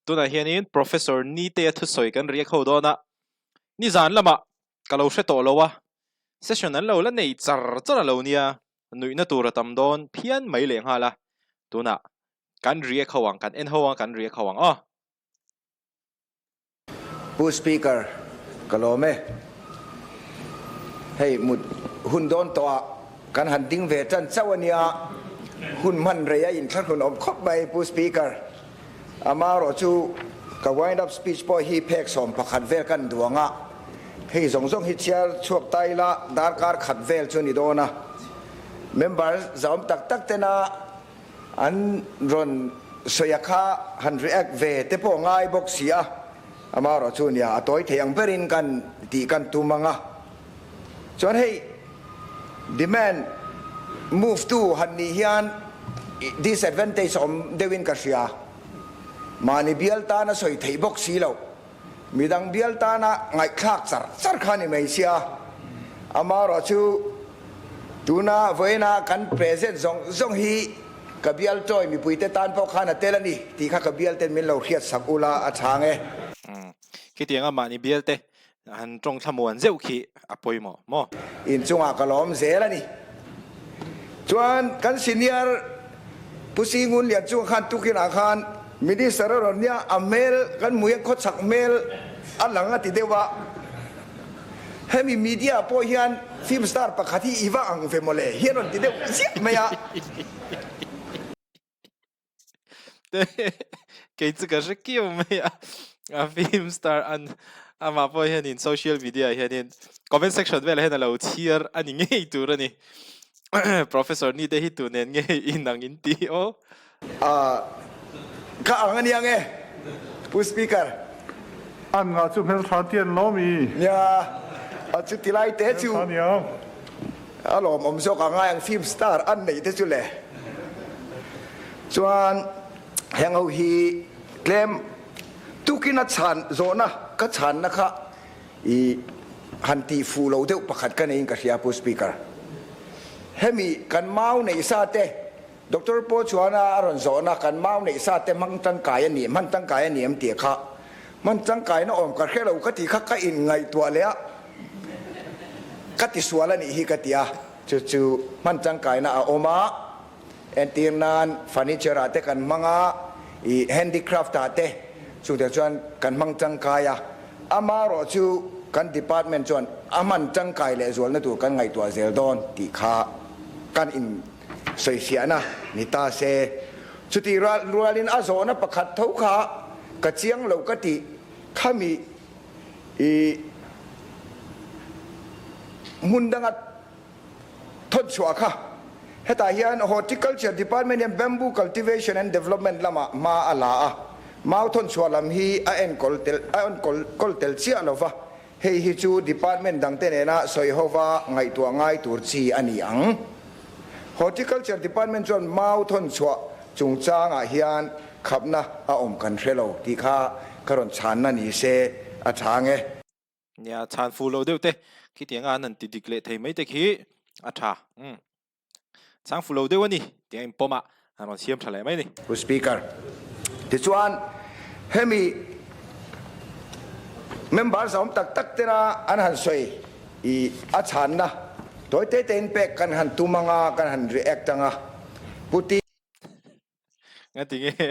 Tunah hianin Professor Nite-a thusawi kan react ho dawn a, nizan lamah ka lo hre tawh lo a, session an lo la nei char char a lo nia, nuihna tur a tam dawn phian mai lehnghal a, tunah kan react ho ang, kan en ho ang, kan react ho ang aw. Pu Speaker, ka lawm e. Hei mut hun dawn tawh ah kan han ding ve tan chauh a nia, hun hman rei a inthlahrun awm khawp mai Pu Speaker. Amaherawh chu ka wind up speech pawh hi phek 11 vel kan duang a, hei zawng zawng hi chhiar chhuak ta ila darkar khat vel chu a ni dawn a. Member zahawm tak tak tena An rawn sawi a kha han react ve te pawh ngai bawk si a, amaherawh chu nia a tawi thei ang berin kan tih kan tum ang a. Chuan hei demand move tu han nih hian disadvantage awm deuhin ka hria. Mahni bial tana sawi theih bawk si loh, midang bial tana ngaihthlak char char kha ni mai sia. Amaherawh chu Tuna vawiina kan present zawng zawng hi ka bial chawi mipuite tan pawh khan a tel a ni tih kha ka bial ten min lo hriat sak ula a chhang e. Khitianga mahni bial te han tawng thlamuan zeuh khi a pawimawh maw? Inchungah ka lawm zel a ni. Chuan kan senior Pu Singun Lianchunga khan tukinah khan Minister a rawn nia a hmel kan hmu hian khawchhak hmel a lang a ti deuh a. Hemi media pawh hian film star pakhat hi i va ang ve mawle hi a rawn ti deuh ziah mai a. Kei chu ka hre kiau mai a, a film star an amah pawh hianin social media ah hianin comment section velah hian a lo chhiar a ni ngei tur a ni. Professor ni te hi tu nen nge inang in ti aw. Ka ang a nia nge Pu Speaker. An ngah chu hmeltha ti an lawm i. Nia, a chu ti lai te chu a lawmawm zawk a ngai ang film star an neih te chu le. Chuan heng ho hi tlem tukin a chhan zawhna ka chhanna kha i han tih fuh lo deuh pakhat ka neiin ka hria Pu Speaker. Hemi kan mau neih sa te Doctor pawh chuan a rawn zawhna kan mau neih sa te hmang tangkai a ni, hman tangkai a ni em tih kha hman tangkaina awm ka hre lo ka tih kha ka inngaihtuah leh a, ka ti sual a nih hi ka ti a, chu chu hman tangkaina a awm a, entir nan furniture ah te kan hmang a, ih handicraft ah te chutiang chuan kan hmang tangkai a, amaherawh chu kan department chuan a hman tangkai leh zualna tur kan ngaihtuah zel dawn tih kha kan in. Sawifiahna ni ta se. Chutih rualin a zawhna pakhat tho kha ka chiang lo ka tih khami i hmun danga thawn chhuah kha. Hetah hian Horticulture Department hian Bamboo Cultivation and Development lamah hma a la a, mau thawn chhuah lam hi a enkawl tel a enkawl tel chiah lova, Hei hi chu department dangte nena sawi hova ngaihtuah ngai tur chi a ni ang. Horticulture department chuan mau thawn chhuah chungchangah hian khapna a awm kan hre lo tih kha ka rawn chhanna ni se a tha ang e. Nia, chhan fuh lo deuh te khitianga an han ti dik leh thei mai te khi a tha. Umm. Chang fu lo deuh a ni tih a inpawm a, an rawn siam tha leh mai a ni. Pu Speaker, tichuan hemi member zawm tak tak tena an han sawi i a chhanna tawi te tein pek kan han tum anga kan han react anga Pu Ti. Nga ti nge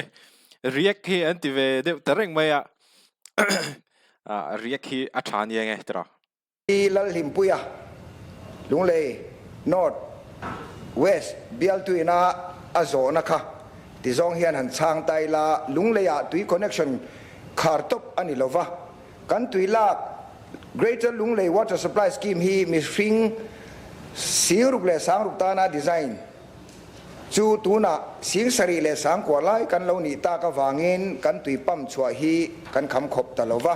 react hi an ti ve deuh ta reng mai a, react hi a tha nia nge tiraw. Pi Lalhlimpuia, Lunglei North West bialtuina a zawhna kha ti zawng hian han chhang ta ila, Lungleiah tui connection khar tawp a ni lova, kan tui lak Greater Lunglei Water Supply Scheme hi mihring 6000 6000 tana design chu tunah 7000 leh 9000 lai kan lo nih tak avangin kan tui pump chhuah hi kan kham khawp ta lova.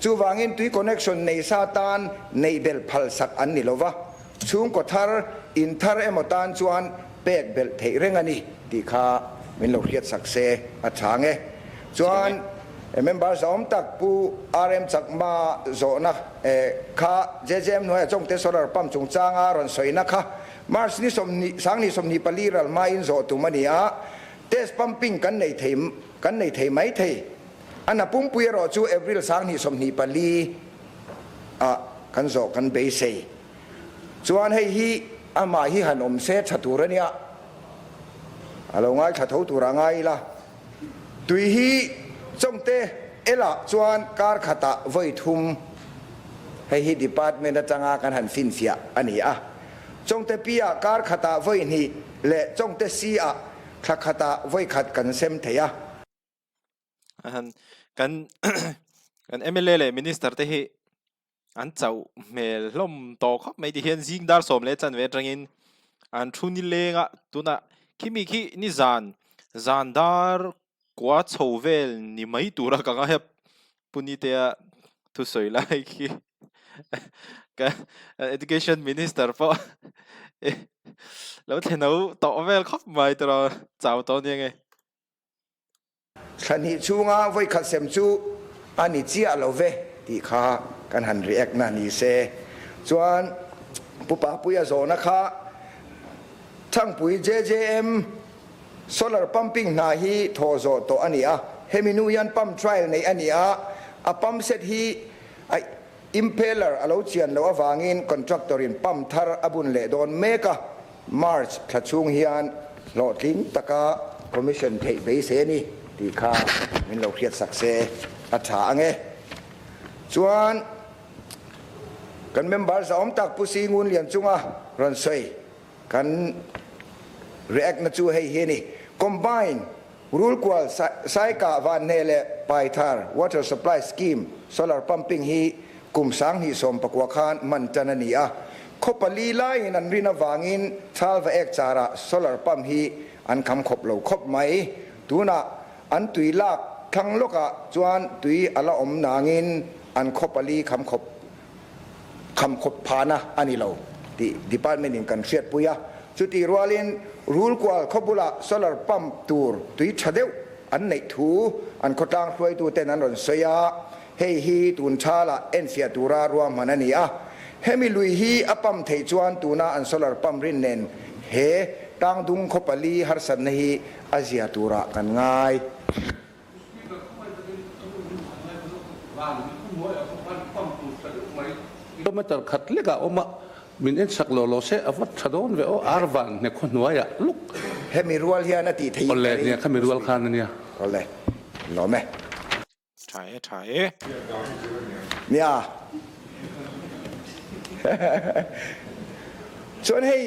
Chuvangin tui connection nei sa tan neih belh phal sak an ni lova, chhungkaw thar, in thar emaw tan chuan pek belh theih reng a ni tih kha min lo hriat sak se a chhang e. Chuan member zahawm tak Pu RM Chakma zawhna kha JJM hnuaia Chawngte Solar Pump chungchanga rawn sawina kha March ni 20 sangni 24 ral hmain zawh tum a ni a, test pumping kan nei thei kan nei thei mai thei. A hna pumpui erawh chu April 2024 ah kan zawh kan beisei. Chuan hei hi amah hi han awm se tha tur a nia. A lo ngaithla tho tur a ngai ila. Tui hi Chawngte elah chuan kar khatah vawi thum hei hi department atanga kan han finfiah a ni a. Chawngte P ah kar khatah vawi hnih leh Chawngte C ah thla khatah vawi khat kan sem thei a. Kan kan mla leh minister te hi an chauh hmel hlawm tawh khawp mai ti hian zing dar sawm leh chanve atangin an thu ni leng a tunah khimi khi ni zan zan dar kua chho vel ni mai tura ka ngai a Punitea thusawi lai khi ka education minister pawh lo thlenau tawh vel khawp mai tiraw chau tawh ania nge. Thla hnih chhunga vawikhat sem chu a ni chiah lo ve tih kha kan han react na ni se. Chuan Pu Papuia zawhna kha Thangpui JJM solar pumping hna hi thaw zawh tawh a ni a, hemi nu hian pump trial neih a ni a, a pump set hi a impeller a lo chian loh avangin contractor in pump thar a bun leh dawn mek a. March thla chhung hian hlawhtling taka commission theih beisei a ni tih kha min lo hriat sak se a tha ang e. Chuan kan member zahawm tak Pu Si Ngun Lian chunga rawn sawi kan react na chu hei hi a ni. Combine Rulkual Saikah Vanhne leh Paithar Water Supply Scheme Solar Pumping hi kum 2019 khan hman tan a ni a. Khaw pali laiin an rin avangin Chalva ek charah solar pump hi an kham khawp lo khawp mai. Tunah an tui lak thlang lawkah chuan tui a la awm nangin an khaw pali kham khawp Kham khawp phahna a ni lo tih department in kan hriatpui a, chutih rualin Rulkual khaw bulah solar pump tur tui tha deuh an neih thu an khawtlang hruaitu ten an rawn sawi a, hei hi tun thalah enfiah tura ruahman a ni a, hemi lui hi a pump theih chuan tuna an solar pump rin nen he tlangdung khaw pali harsatna hi a zia turah kan ngai. Kilometer khat lek ah awm a, min en chak lo lo se a va tha dawn ve aw, ar van hne khaw hnuai ah luk. Hemi rual hian a tih theih Awle nia khami rual khan a nia. Awle lawm e. Tha e tha e. Nia. Chuan hei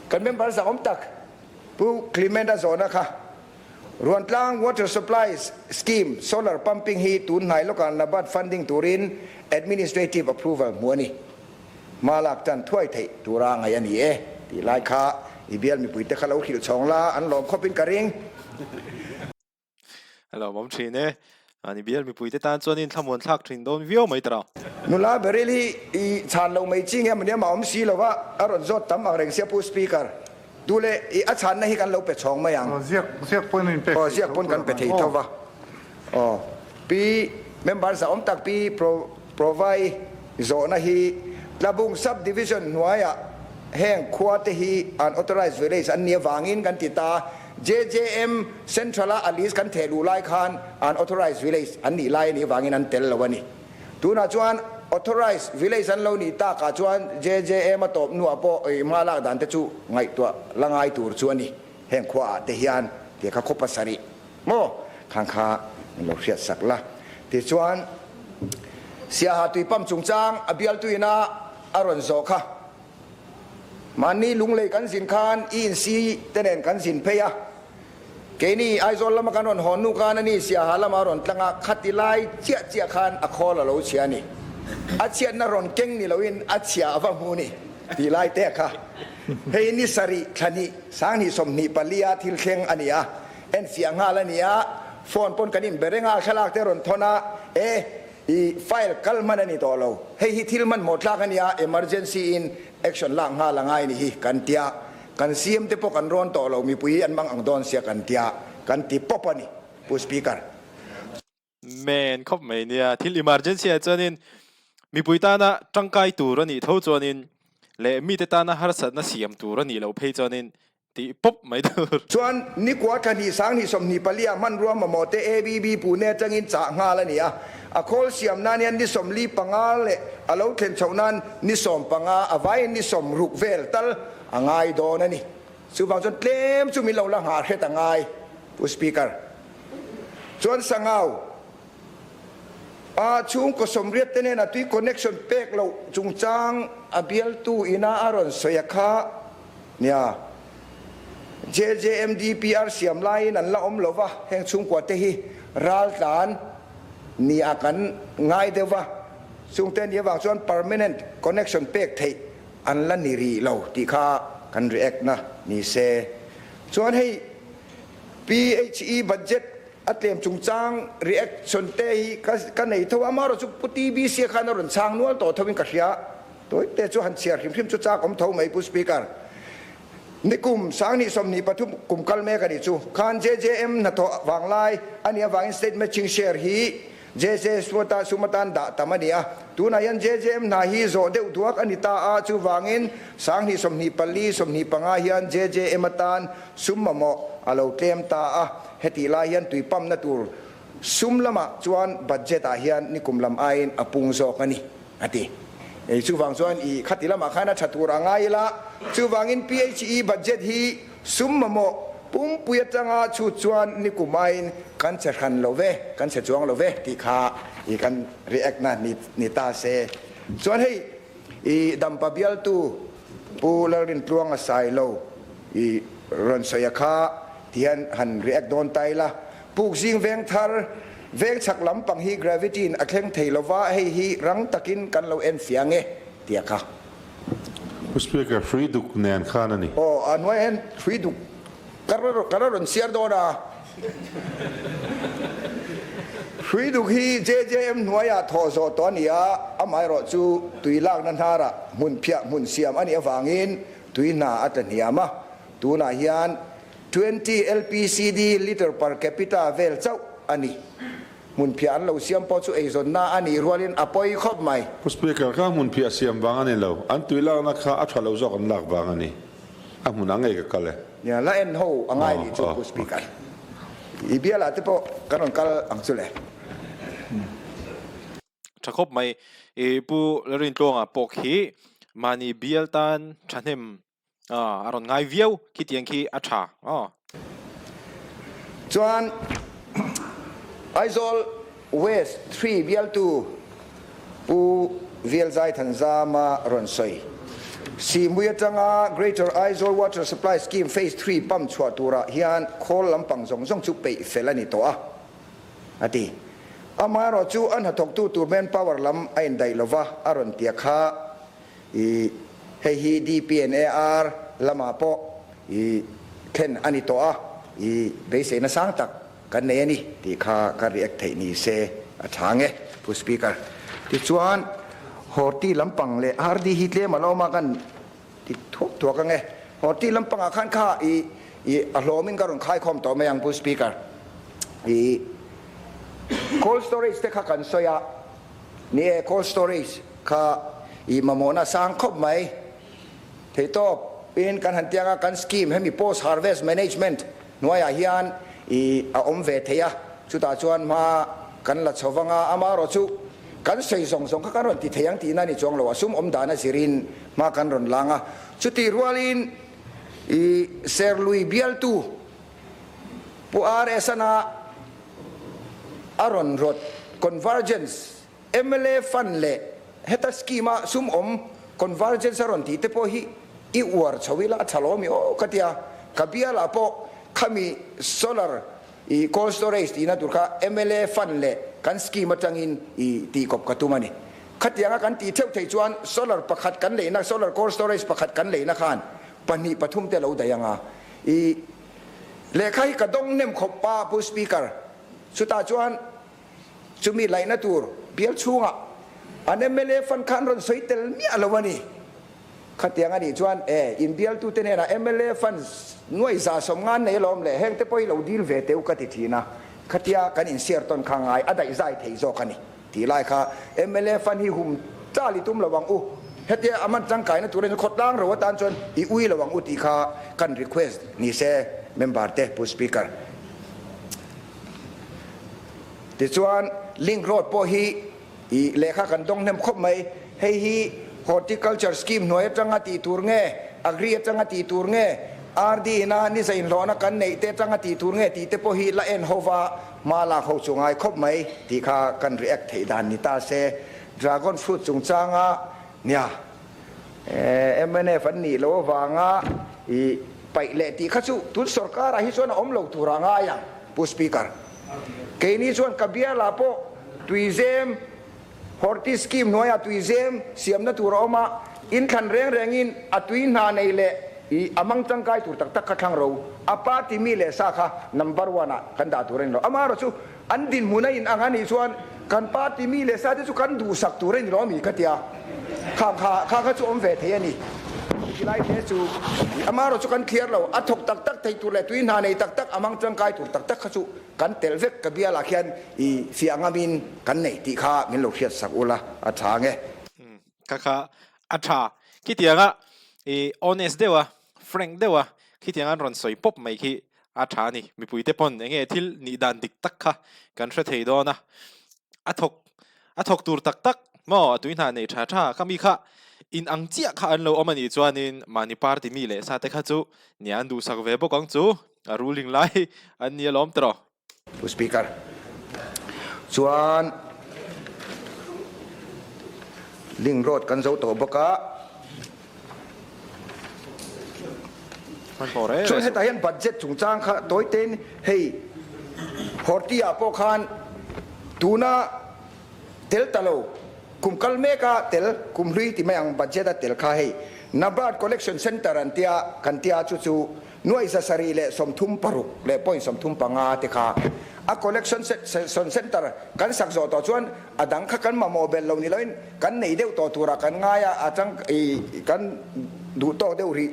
kan member zahawm tak Pu Clement a zawhna kha Ruantlang Water Supply Scheme Solar Pumping hi tun hnai lawkah NABARD funding turin Administrative Approval hmu a ni. Hma lak tan thuai theih tura ngaih a ni e tih lai kha i bial mipuite kha lo hrilh chhawng la an lawm khawpin ka ring. A lawmawm thin e. Ani bial mipuite tan chuanin thlamuan thlak thin dawn viau mai tara. Nula Beryl hi i chhan lo mai chi nge mawni amah awm si lova a rawn zawt tam ang reng sia Pu Speaker. Duh leh i a chhanna hi kan lo pe chhawng mai ang. Aw ziak ziak pawn in pek Aw ziak pawn kan pe thei tho va. Aw Pi member zahawm tak Pi Pro Provai zawhna hi Tlabung Sub Division hnuaiah heng khua te hi unauthorized village an nih avangin kan ti ta. JJM Central-a a list kan theh luh lai khan unauthorized village an nih lai a nih avangin an tel lo a ni. Tunah chuan authorized village an lo nih takah chuan JJM a tawp hnuah pawh i hma lak dan te chu ngaihtuah la ngai tur chu a ni. Heng khuaah te hian tih kha khaw pasarih maw khang kha min lo hriat sak la. Tichuan Siaha tuipam chungchang a bialtuina a rawn zawh kha. Mahni lunglei kan zin khan i insi te nen kan zin phei a, keini Aizawl lama kan rawn hawn hnu khan ani Siaha lama a rawn tlang a, khati lai chiah chiah khan a khawl a lo chhia a ni. A chhiatna rawn keng ni loin a chhia a va hmu ni tih lai te kha. Hei ni sarih thla hnih 2024 a thil thleng a ni a, enfiah nghal a ni a, phone pawn kan inbe reng a, thlalak te rawn thawn a, e. I file kal hman a ni tawh lo. Hei hi thil hmanhmawh tlak a nia, emergency in action lak nghal a ngai ni hi kan tia. Kan CM te pawh kan rawn tawh lo, mipui hi an mang ang dawn sia kan tia, kan ti pawp a ni, Pu Speaker. Men khawp mai nia, thil emergency ah chuanin mipui tana tangkai tur a nih tho chuanin leh mite tana harsatna siam tur a nih loh phei chuanin. Tih pawp mai tur. Chuan nikua thla hnih 20 24 ah hmanrua mamawh te ABB Pune atangin chah nghal a ni a. A khawl siam nan hian ni 45 leh a lo thlen chhoh nan ni 15 a vaiin ni 60 vel tal a ngai dawn a ni. Chuvang chuan tlem chu min lo la nghah hret a ngai, Pu Speaker. Chuan Sangau a chhungkaw sawmriat te hnenah tui connection pek loh chungchang a bialtu ina a rawn sawi a kha nia. JJMDPR siam laiin an la awm lo va, heng chhungkua te hi raltlan ni a kan ngai deuh va, chungte ni avang chuan permanent connection pek theih an la ni rih lo tih kha kan react na ni se. Chuan hei PHE budget a tlem chungchang reaction te hi ka nei tho a, amaherawhchu Pu TBC khan a rawn chhang nual tawh tho in ka hria. Tawite chu han chhiar hrim hrim chu chak awm tho mai Pu Speaker. Nikum 20 23 kum kal mek a nih chu. Khan JJM hnathawh vanglai a nih avangin State Matching Share hi JJ Swata sum atan dah tam a ni a. Tunah hian JJM hna hi zawh deuh duak a ni ta a, chuvangin 20 24 25 hian JJM atan sum mamawh a lo tlem ta a. Hetih lai hian tui pump-na tur sum lamah chuan budget-ah hian nikum lam aiin a pung zawk a ni, a ti. Chuvang chuan i khati lamah khan a tha tur a ngai ila, chuvangin PHE budget hi sum mamawh pumpui atanga chhut chuan nikum aiin kan che hran lo ve, kan che chuang lo ve tih kha i kan react na ni ta se. Chuan hei i dampa bialtu Pu Lalrintluanga Sailo i rawn sawi a kha tihian han react dawn ta ila. Pukzing veng thar, veng chhak lampang hi gravity in a thleng thei lova, hei hi rang takin kan lo en fiang e, tia kha. Pu Speaker, hrui duk nen khan a ni. Aw, a hnuaiah hian hrui duk ka la rawn siar dawn a. Hrui duk hi JJM hnuaiah thawh zawh tawh a ni a, amaherawh chu tui lakna hnarah hmun phiah hmun siam a nih avangin tui hna a tla hniam a, tunah hian 20 LPCD, litre per capita, vel chauh a ni. Hmunphiah an lo siam pawh chu eizawnna a nih rualin a pawi khawp mai. Pu Speaker, kha hmunphiah siam vang a ni lo, an tui lakna kha a tha lo zawk an lak vang a ni. A hmunah ngei ka kal e. Nia, la en ho a ngai nih chu Pu Speaker. I bialah te pawh kan rawn kal ang chu le. Tha khawp mai. I Pu Lalrintluanga pawh khi mahni bial tan thahnem A rawn ngai viau khitiang khi a tha aw. Chuan Aizawl West Three bialtu Pu Velzai Thanzama rawn sawi. Sihmui atanga Greater Aizawl Water Supply Scheme Phase Three pump chhuah turah hian khawl lampang zawng zawng chu peih fel a ni tawh a, a ti. Amaherawh chu a hnathawktu tur manpower lam a indaih lova a rawn tia kha. I hei hi DPNAR lamah pawh i thlen a ni tawh a, i beiseina sang tak kan nei a ni tih kha ka react theih ni se a tha nge Pu Speaker. Tichuan Horti lampang leh RD hi tlem a lo awm a kan ti thuak thuak ange. Horti lampangah khan kha i i a hlawmin ka rawn khaikhawm tawh mai ang Pu Speaker. I cold storage te kha kan sawi a, Ni e, cold storage kha i mamawhna sang khawp mai. Theihtawp in kan han tiang a, kan scheme hemi post harvest management hnuaiah hian i a awm ve thei a, chutah chuan hma kan la chho vang a, amaherawh chu kan sawi zawng zawng kha kan rawn ti thei ang tihna a ni chuang lo, a sum awm dan a zirin hma kan rawn lang a, chutih rualin i Serlui bialtu Pu RS-ana a rawn rawt Convergence mla Fund leh heta scheme-a sum awm Convergence a rawn tih te pawh hi i uar chho ila a tha lo ami aw ka ti a, ka bialah pawh khami solar i cold storage tihna tur kha mla Fund leh kan scheme atangin i tihkawp ka tum a ni. Khatianga kan tih theuh theih chuan solar pakhat kan leihna solar cold storage pakhat kan leihna khan pahnih pathum te lo daih anga i Lehkha hi ka dawng hnem khawp pa Pu Speaker, chutah chuan chumi laihna tur bial chhungah an mla fund kha an rawn sawi tel miah lo a ni. Khatiang a nih chuan e, in bialtute hnenah mla fund nuai 150 nei alawm le, heng te pawh hi lo dil ve teu ka ti thin a, khatia kan inshare tawn kha ngai a daih zai thei zawk a ni tih lai kha mla fund hi hum chal i tum lo ang u. Hetia a man tangkaina tur in khawtlang ro atan chuan i ui lo ang u tih kha kan request ni se member te Pu Speaker. Tichuan link road pawh hi i lehkha kan dawng hnem khawp mai. Hei hi horticulture scheme hnuai atanga tih tur nge, agri atanga tih tur nge, RD ina ni zainhlawhna kan neih te atanga tih tur nge tih te pawh hi la en ho va hma lak ho chu ngai khawp mai tih kha kan react theih dan ni ta se. Dragon fruit chungchanga nia mnf an nih loh avanga i paih leh tih kha chu tun sorkarah hi chuan a awm lo tur a ngai ang Pu Speaker. Keini chuan ka bialah pawh tuizem Horti scheme hnuaiah tuizem siamna tur a awm a, inthlan reng rengin a tui hna nei leh i a mang tangkai tur tak tak kha thlang ro. A party mi leh sa kha number one ah kan dah tur a ni lo. Amaherawhchu chu An dinhmun a in ang a nih chuan kan party mi leh sa te chu kan duhsak tur a ni lo mi ka ti a, kha kha kha kha chu awm ve thei a ni. Ti lai te chu amaherawh chu kan thliar lo, a thawk tak tak thei tur leh tui hna nei tak tak a mang tangkai tur tak tak kha chu kan telh vek ka bialah khian i fiah ngamin kan nei tih kha min lo hriat sak ula a tha ang e. Kha kha a tha. Khitianga i honest deuh a, frank deuh a, khitianga an rawn sawi pawp mai khi A tha a ni, mipuite pawn eng nge thil nih dan dik tak kha kan hre thei dawn a, a thawk a thawk tur tak tak maw a tui hna nei tha tha kha mi kha in ang chiah kha an lo awm a nih chuanin mahni party mi leh sa te kha chu nia an duhsak ve bawk ang chu a ruling lai an ni alawm tawh. Pu Speaker chuan Link Road kan zo tawh bawk a. Chuan hetah hian budget chungchang kha tawi tein hei Horti ah pawh khan tuna tel ta lo kum kal mek a tel kum hlui ti mai ang budget a tel kha hei Nabard Collection Centre an tia kan tia chu chu Nuai 736 leh point 35 te kha a collection centre kan sak zawh tawh chuan a dang kha kan mamawh belh lo ni loin kan nei deuh tawh turah kan ngai a, a chang i kan duh tawk deuh rih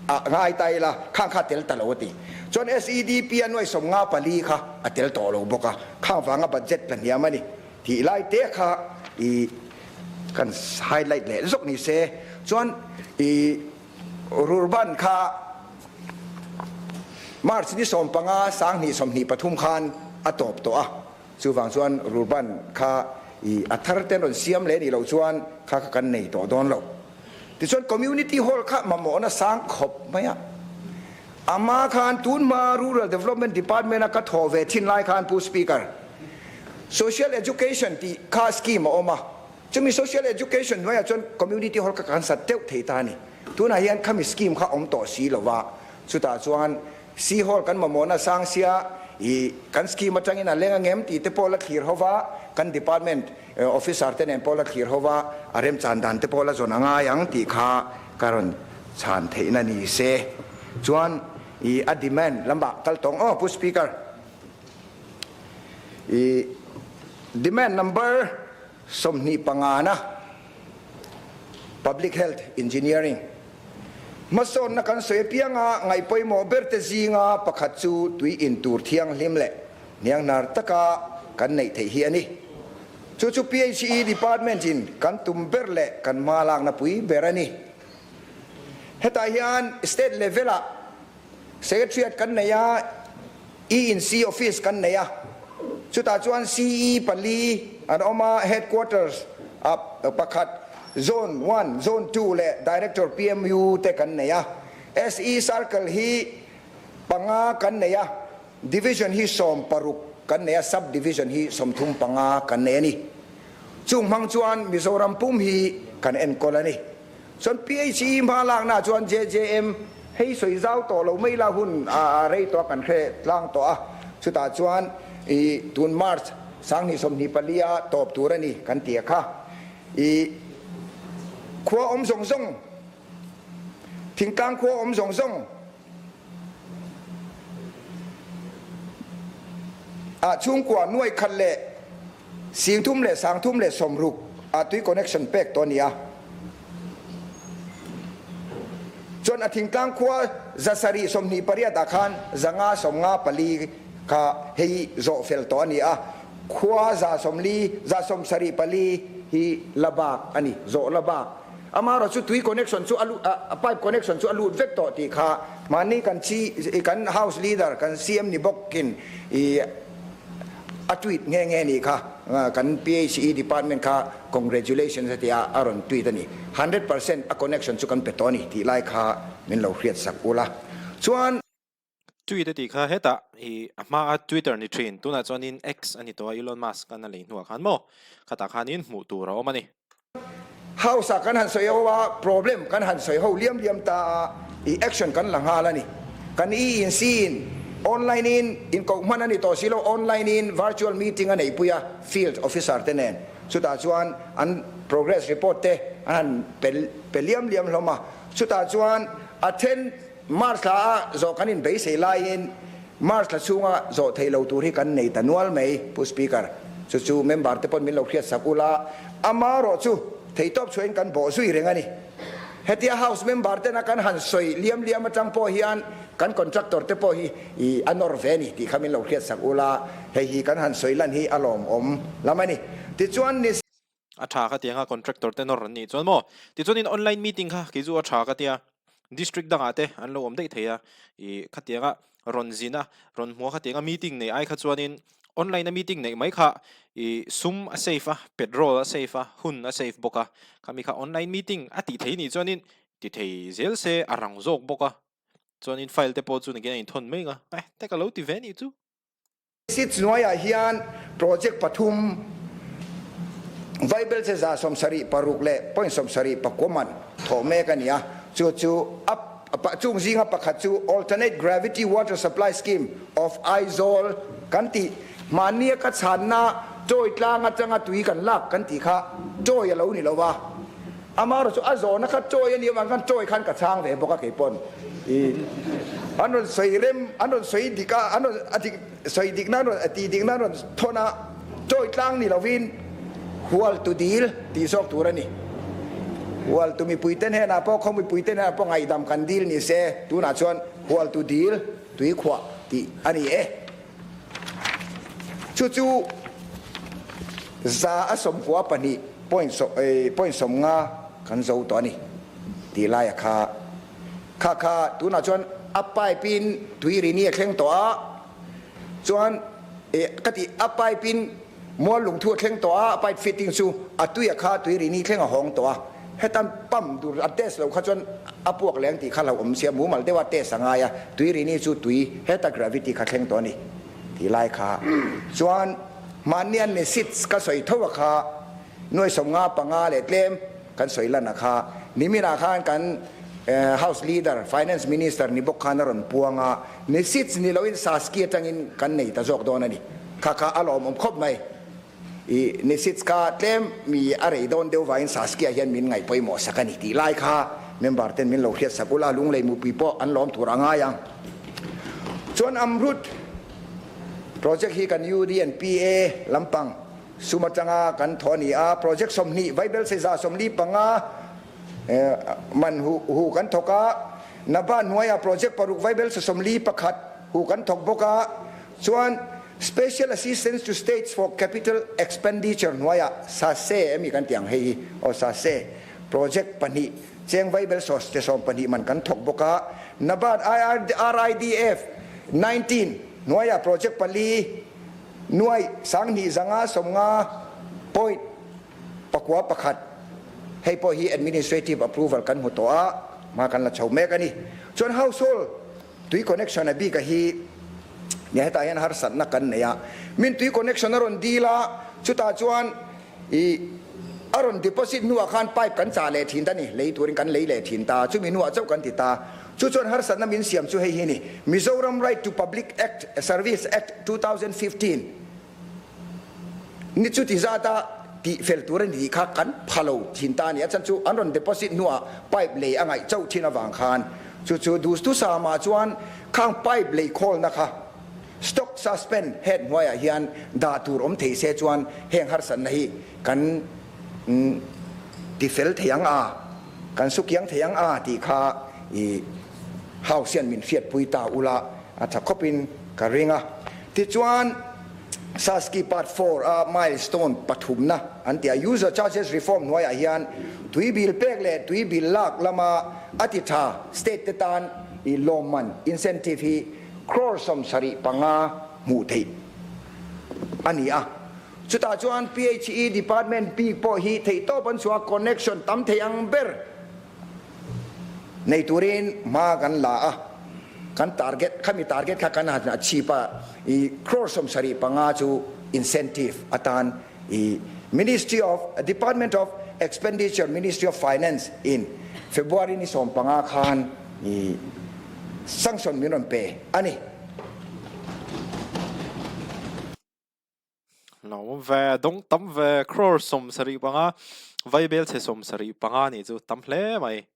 a ngai ta ila khang kha a tel ta lo a ti. Chuan SEDP a nuai 54 kha a tel tawh lo bawk a, khang vanga budget la hniam a ni tih lai te kha i kan highlight leh zawk ni se. Chuan i. Rurban kha March ni 15 2023 khan a tawp tawh a, chuvang chuan Rurban kha i a thar ten rawn siam leh nih loh chuan kha kha kan nei tawh dawn lo. Tichuan Community Hall kha mamawhna sang khawp mai a, ama khan tun hma Rural Development Department a ka thawh ve thin lai khan Pu Speaker, Social Education tih kha scheme a awm a, Chumi Social Education hnuaiah chuan Community Hall kha kan sat deuh thei ta a ni. Tunah hian khami scheme kha awm tawh si lo va, chutah chuan C Hall kan mamawhna sang sia i kan scheme atangin a leng angem tih te pawh la thlir ho va, kan department officer te nen pawh la thlir ho va, a remchan dan te pawh la zawn a ngai ang tih kha ka rawn chhan theihna ni se. Chuan i a demand lamah kal tawng aw Pu Speaker. I demand number 25 na Public Health Engineering hmasawnna kan sawi apianga ngaih pawimawh berte zinga pakhat chu tui in tur thianghlim leh hnianghnar taka kan neih theih hi a ni. Chu chu PHE Department in kan tum ber leh kan hma lakna pui ber a ni. Hetah hian State level ah Secretariat kan nei a, E-in-C office kan nei a, chutah chuan CE pali an awm a, Headquarters ah pakhat, Zone one, Zone two leh Director PMU te kan nei a. SE Circle hi panga kan nei a, Division hi 16 kan nei a, Sub Division hi 35 kan nei a ni. Chung hmang chuan Mizoram pum hi kan enkawl a ni. Chuan PHE hma lakna ah chuan JJM hei sawi zau tawh lo mai la hun a rei tawh a kan hre tlang tawh a, chutah chuan i tun March 2024 a tawp tur a ni kan ti a kha. I khua awm zawng zawng, thingtlang khua awm zawng zawng ah chhungkua nuai khat leh 30 leh 360 ah tui connection pek tawh a ni a. Chuan a thingtlang khua 728 ah khan 594 kha hei zawh fel tawh a ni a. Khua 140, 174 hi la bak a ni, zawh la bak. Amaherawhchu tui connection chu a lut a pipe connection chu a lut vek tawh tih kha mahni kan chi kan house leader kan CM ni bawkin i a tweet nghe nghe nih kha kan PHE department kha congratulations a ti a a rawn tweet a ni. 100% a connection chu kan pe tawh a ni tih lai kha min lo hriat sak ula. Chuan. Tweet a tih kha hetah i a hma a Twitter ni thin tunah chuanin X a ni tawh a Elon Musk an a lei hnuah khan maw khatah khanin hmuh tur a awm a ni. House ah kan han sawi ho a, problem kan han sawi ho liam liam ta a, i action kan la nghal a ni. Kan e in si in online in inkoh hman a ni tawh si lo, online in virtual meeting a neihpui a field officer te nen. Chutah chuan an progress report te an han pe pe liam liam hlawm a, chutah chuan a then March thla a zawh kan inbeisei laiin March thla chhunga zawh theih lo tur hi kan nei ta nual mai, Pu Speaker. Chu chu member te pawn min lo hriat sak ula, amarawh chu theihtawp chhuahin kan bawh zui reng a ni. Hetia House member tena kan han sawi liam liam atang pawh hian kan contractor te pawh hi i a nawr ve a ni tih kha min lo hriat sak ula, hei hi kan han sawi lan hi a lawmawm lam a ni. Tichuan ni. A tha ka tiang a contractor te nawr an nih chuan maw? Tichuanin online meeting kha kei chu a tha ka tia, district dangah te an lo awm daih thei a, ih khatianga rawn zin a, rawn hmuh a khatianga meeting neih ai kha chuanin online a meeting neih mai kha ih sum a save a, petrol a save a, hun a save bawk a, khami kha online meeting a tih thei nih chuanin ti thei zel se a rang zawk bawk a, chuanin file te pawh chu nakin a inthawn mai ang a, eh te ka lo ti ve nih chu. Seats hnuaiah hian project pathum Vaibelche 76 leh point 79 man thawh mek a ni a, chu chu a chung zinga pakhat chu Alternate Gravity Water Supply Scheme of Aizawl kan tih mahnia ka chhanna Chawi tlang atanga tui kan lak kan tih kha chawi a lo ni lo va. Amaherawhchu a zawhna kha chawi a nih avang khan chawi khan ka chhang ve bawk a kei pawn i an rawn sawi rem an rawn sawi dik a an rawn a dik sawi dik na an rawn a tih dik na an rawn thawn a chawi tlang ni lovin hual tu dil tih zawk tur a ni. Hual tu mipui te hnenah pawh khaw mipui te hnenah pawh ngaihdam kan dil ni se tunah chuan hual tu dil tui khuah tih a ni e. Chu chu 192 point point 50 kan zo tawh a ni tih laia kha kha kha tunah chuan a pipe in tui rini a thleng tawh a, chuan eh ka tih a pipe in mual lungthu a thleng tawh a, a pipe fitting chu a tui a kha tui rini thleng a hawng tawh a. Hetan pump dur a test loh kha chuan a puak leng tih kha hlauhawm sia, mumal deuha test a ngai a, tui rini chu tui heta gravity kha thleng tawh a ni tih lai kha chuan hmanni an ni seats ka sawi tho a kha nuai 55 leh tlem kan sawi lan a kha niminah khan kan House Leader Finance Minister ni bawk khan a rawn puang a, ni seats ni loin Saski atangin kan nei ta zawk dawn a ni kha kha a lawmawm khawp mai. I Nisits kha tlem mi a rei dawn deuh vangin Saskia hian min ngaih pawimawh sak a ni tih lai kha member ten min lo hriat sak ula, lunglei mupui pawh an lawm tur a ngai ang. Chuan Amrut project hi kan UD and PA lampang sum atanga kan thawh a ni a, project 20 vaibel 45 man hu hu kan thawk a, Nabha hnuaiah project paruk vaibel 41 hu kan thawk bawk a, Chuan Special Assistance to States for Capital Expenditure hnuaiah SASE emi kan tih ang hei hi aw SASE project pahnih cheng vaibel saws te 12 man kan thawk bawk a, NABARD RIDF 19 hnuaiah project pali nuai 2590 point pakua pakhat hei pawh hi administrative approval kan hmu tawh a, hma kan la chho mek a ni. Chuan household Tui connection a bik a hi nia hetah hian harsatna kan nei a, min tui connection a rawn dil a, chutah chuan i a rawn deposit hnuah khan pipe kan chah leh thin ta ni, lei turin kan lei leh thin ta, chumi hnuah chauh kan ti ta. Chu chuan harsatna min siam chu hei hi ni, Mizoram Right to Public Act Service Act 2015, Ni chuti zata tih fel tur a ni tih kha kan pha lo thin ta a ni. A chhan chu an rawn deposit hnuah pipe lei a ngaih chauh thin avang khan chu chu duhthusama chuan khang pipe lei khawlna kha stock suspend head hnuaiah hian dah tur awm thei se chuan heng harsatna hi kan ti fel thei ang a, kan su kiang thei ang a tih kha i house hian min hriatpui ta ula a tha khawpin ka ring a. Tichuan. Saski Part 4 a milestone pathumna an ti a, User Charges Reform hnuaiah hian tui bil pek leh tui bil lak lama a ti tha state te tan i lawmman, incentive, hi crore 75 hmuh theih a ni a. Chutah chuan PHE Department bik pawh hi theihtawp an chhuah a, connection tam thei ang ber nei turin hma kan la a, kan target, khami target kha kan han achieve a, i crore 75 chu incentive atan i Ministry of, Department of Expenditure, Ministry of Finance in February ni 15 khan i sanction min rawn pe a ni. Lo ve, dawng tam ve, crore 75, vaibel chhe 75 nih chu tam hle mai.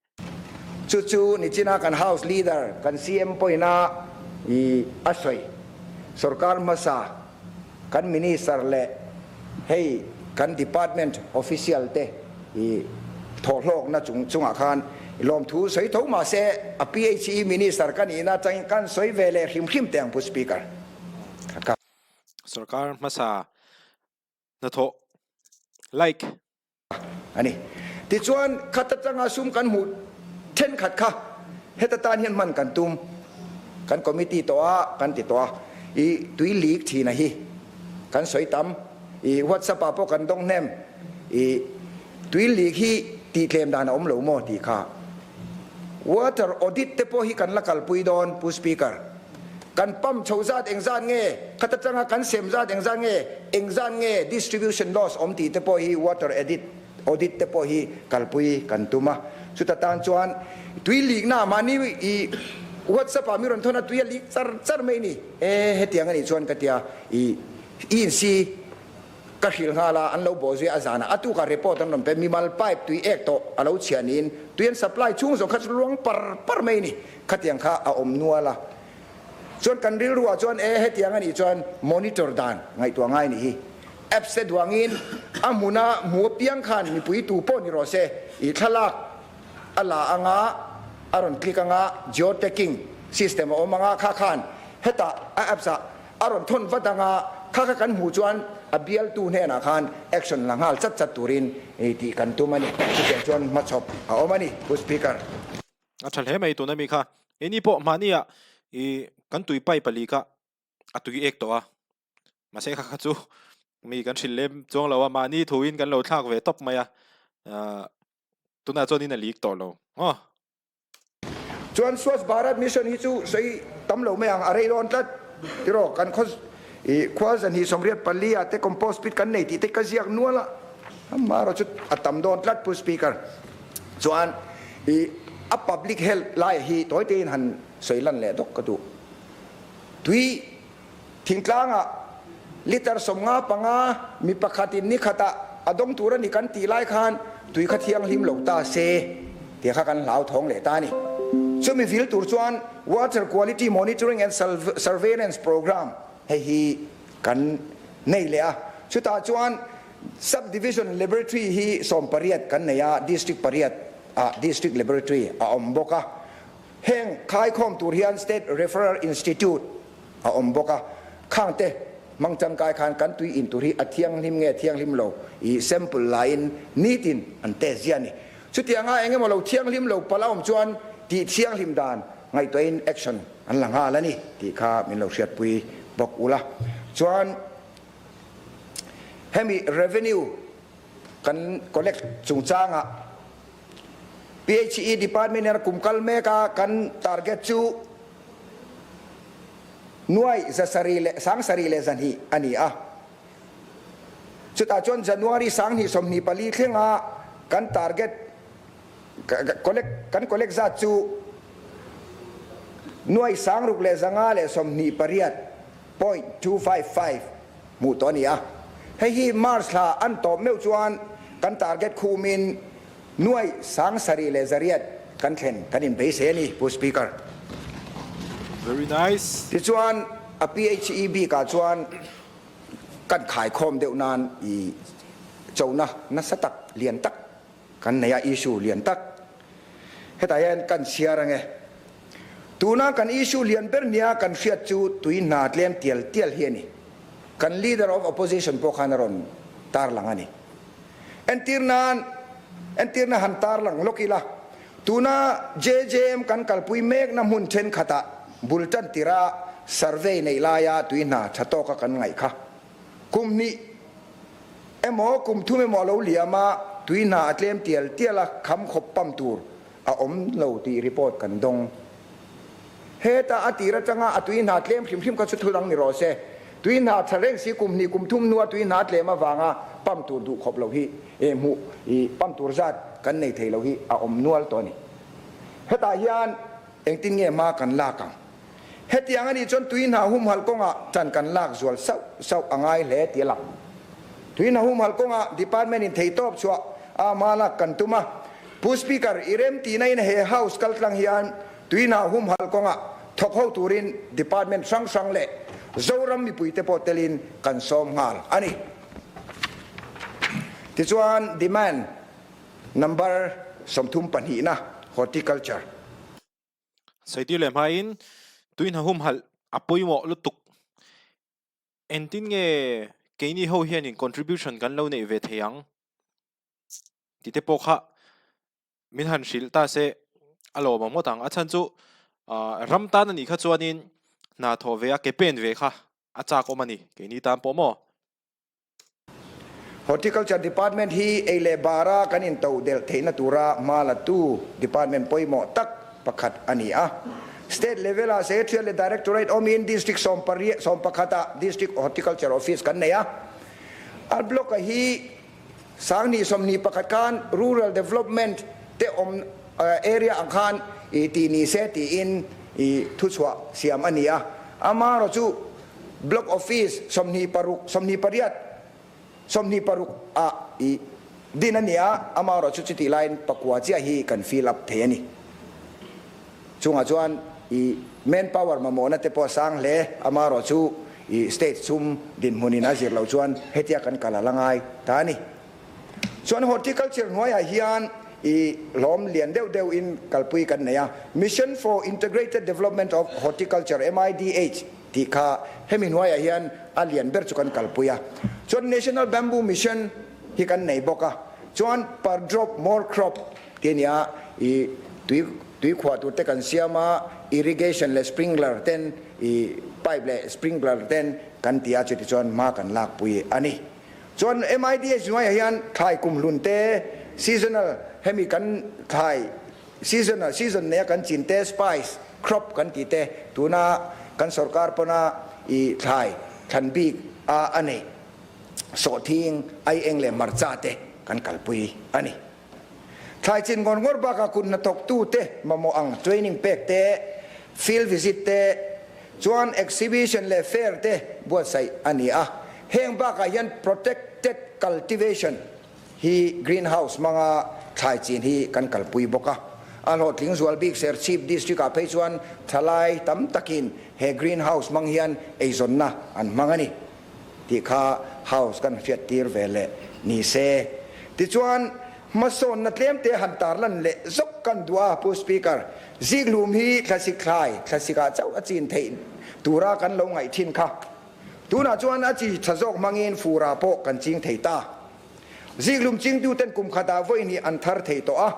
Chu chu nichina kan House Leader, kan CM pawhina i a sawi, sorkar hmasa kan Minister leh hei kan Department official te i thawhhlawkna chung chungah khan lawmthu sawi tho mahse a PHE Minister ka nihna atangin kan sawi ve leh hrim hrim teh ang Pu Speaker. Sorkar hmasa hnathawh like. A ni. Tichuan, khat atanga sum kan hmuh thenkhat kha heta tan hian hman kan tum. Kan committee tawh a, kan ti tawh a. I tui leak thina hi kan sawi tam. I WhatsApp ah pawh kan dawng hnem. I tui leak hi tihtlem dan a awm lo maw tih kha. Water audit te pawh hi kan la kalpui dawn, Pu Speaker. Kan pump chho zat engzat nge, khat atanga kan sem zat engzat nge, engzat nge distribution loss awm tih te pawh hi water edit audit te pawh hi kalpui kan tum a. Chuta tan chuan tui leak-na mahni i WhatsApp ah mi rawn thawn a tui a leak char char mai ni. E hetiang a nih chuan ka tia i i insi ka hrilh nghal a, an lo bawh zui a zanah a tukah report an rawn pe, mimal pipe tui ek tawh a lo chhia niin tui an supply chhung zawng kha chu luang par par mai ni. Khatiang kha a awm nual a, chuan kan rilruah chuan e hetiang a nih chuan monitor dan ngaihtuah ngai ni hi. Apps te duangin a hmuna hmu apiang khan mipui tu pawh ni rawh se i thlalak a la anga a rawn click anga geotagging system a awm anga kha khan hetah a apps ah a rawn thawn vat anga kha kha kan hmuh chuan a bialtu hnenah khan action la nghal chat chat turin tih kan tum a ni. Chutiang chuan hmachhawp a awm a ni, Pu Speaker. A tha hle mai tuna mi kha. Keini pawh mahnia i kan tui pipe a leak a, a tui ek tawh a. Mahse kha kha chu mi kan hrilh lem chuang lo a, mahni thuin kan lo thlak ve tawp mai a. Ahh tunah chuanin a leak tawh lo. Aw. Chuan Swachh Bharat Mission hi chu sawi tam lo mai ang, a rei dawn tlat tiraw kan khaw i khua zanhnih 84 ah te compost pit kan nei tih te ka ziak nual a, amaherawhchu a tam dawn tlat Pu Speaker. Chuan i a public health lai hi tawi tein han sawi lan leh dawk ka duh. Tui thingtlangah liter 55 mi pakhatin ni khatah a dawng tur a ni kan tih lai khan tui kha thianghlim lo ta se tih kha kan hlauthawng leh ta a ni. Chumi vil tur chuan Water Quality Monitoring and Surveillance Programme hei hi kan nei leh a. Chutah chuan Sub Division Laboratory hi 18 kan nei a, District pariat ah District Laboratory a awm bawk a. Heng khaikhawm tur hian State Referral Institute a awm bawk a. Khangte hmang tangkai khan kan tui in tur hi a thianghlim nge thianghlim lo i sample laiin nitin an test ziah a ni. Chutianga eng emaw lo thianghlim lo palh a awm chuan tih thianghlim dan ngaihtuahin action an la nghal a ni tih kha min lo hriatpui bawk ula. Chuan. Hemi revenue kan collect chungchangah PHE department hian kum kal mek a, kan target chu nuai 732 a ni a. Chutah chuan January 2024 thlenga kan target collect kan collect zat chu nuai 6128 .255 hmuh tawh a ni a. Hei hi March thla an tawp meuh chuan kan target khumin nuai 7100 kan thlen kan inbeisei a ni, Pu Speaker. Very nice. Tichuan a PHE bikah chuan kan khaikhawm deuh nan i chona nasa tak lian tak Kan nei a issue lian tak. Hetah hian kan chhiar ange. Tuna kan issue lian ber nia kan hriat chu tui hna tlem tial tial hi a ni. Kan Leader of Opposition pawh khan a rawn tarlang a ni. Entir nan, entirna han tarlang lawk ila, tuna JJM kan kalpui mekna hmun thenkhatah bul tan tira survey neih laia tui hna tha tawka kan ngaih kha. Kum hnih emaw kum thum emaw a lo liam a, tui hna a tlem tial tial a, kham khawp pam tur a awm lo tih report kan dawng. Heta a tir atanga a tui hna tlem hrim hrim kha chu thu dang ni rawh se. Tui hna tha reng si kum hnih kum thum hnua tui hna tlem avanga pump tur duh khawp lo hi eh hmuh i pump tur zat kan nei thei lo hi a awm nual tawh a ni. Hetah hian engtin nge hma kan lak ang? Hetiang a nih chuan tui hna humhalh kawngah ṭan kan lak zual sauh sauh a ngai hle tih a lang. Tui hna humhalh kawngah department in theihtawp chhuah a hma lak kan tum a. Pu Speaker, i rem tihna in he House kaltlang hian tui hna humhalh kawngah thawk ho turin department hrang hrang leh Zoram mipuite pawh telin kan sawm nghal a ni. Tichuan demand number 30 na Horticulture. Sawitir leh hmain tui hna humhalh a pawimawh lutuk. Engtin nge keini ho hianin contribution kan lo neih ve thei ang? Tih te pawh kha min han hrilh ta se a lawm ang ngawt ang. A chhan chu ram tan a nih kha chuanin hna thawh ve a ke pen ve kha a chak awm a ni keini tan pawh maw. Horticulture Department hi ei leh bara kan into delh theihna tura hma latu department pawimawh tak pakhat a ni a. State level-ah Secretariat leh Directorate awmin District sawmpariat sawmpakhatah District Horticulture Office kan nei a. A block-a hi 2021 khan Rural Development te awm area ang khan i tih ni se tiin i thuchhuah siam a ni a. Amaherawhchu Block Office 26, 28, 26 ah i din a ni a, amaherawh chu chutih laiin pakua chiah hi kan fill up thei a ni. Chungah chuan i manpower mamawhna te pawh a sang hle, amaherawh chu i state sum dinhmunin a zir loh chuan hetia kan kal a la ngai ta a ni. Chuan horticulture hnuaiah hian i hlawm lian deuh deuh in kalpui kan nei a, Mission for Integrated Development of Horticulture, MIDH, tih kha hemi hnuaiah hian a lian ber chu kan kalpui a. Chuan National Bamboo Mission hi kan nei bawk a, chuan per drop more crop tih a ni a, i tui tui khuah tur te kan siam a, irrigation leh sprinkler ten i pipe leh sprinkler ten kan ti a, chutichuan hma kan lakpui a ni. Chuan MIDH hnuaiah hian thlai kumhlun te, seasonal, hemi kan thlai seasonal, season neia kan chin te, spice crop kan tih te, tuna kan sorkar pawna i thlai thlan bik a a nei, sawhthing, aieng leh hmarcha te kan kalpui a ni. Thlai chin ngawr ngawr bakah kut hnathawktute mamawh ang training pek te, field visit te, chuan exhibition leh fair te buatsaih a ni a. Heng bakah hian protected cultivation hi greenhouse hmanga thlai chin hi kan kalpui bawk a. A hlawhtling zual bik Serchhip district ah phei chuan thalai tam takin he greenhouse hmang hian eizawnna an hmang a ni. Tih kha House kan hriattir ve leh ni se. Tichuan, hmasawnna tlemte han tarlan leh zawk kan duh a, Pu Speaker. Zikhlum hi thlasik thlai, thlasik ah chauh a chin theih tura kan lo ngaih thin kha. Tunah chuan a chi tha zawk hmangin furah pawh kan ching thei ta. Zikhlum chingtuten kum khatah vawiin hi an thar thei tawh a.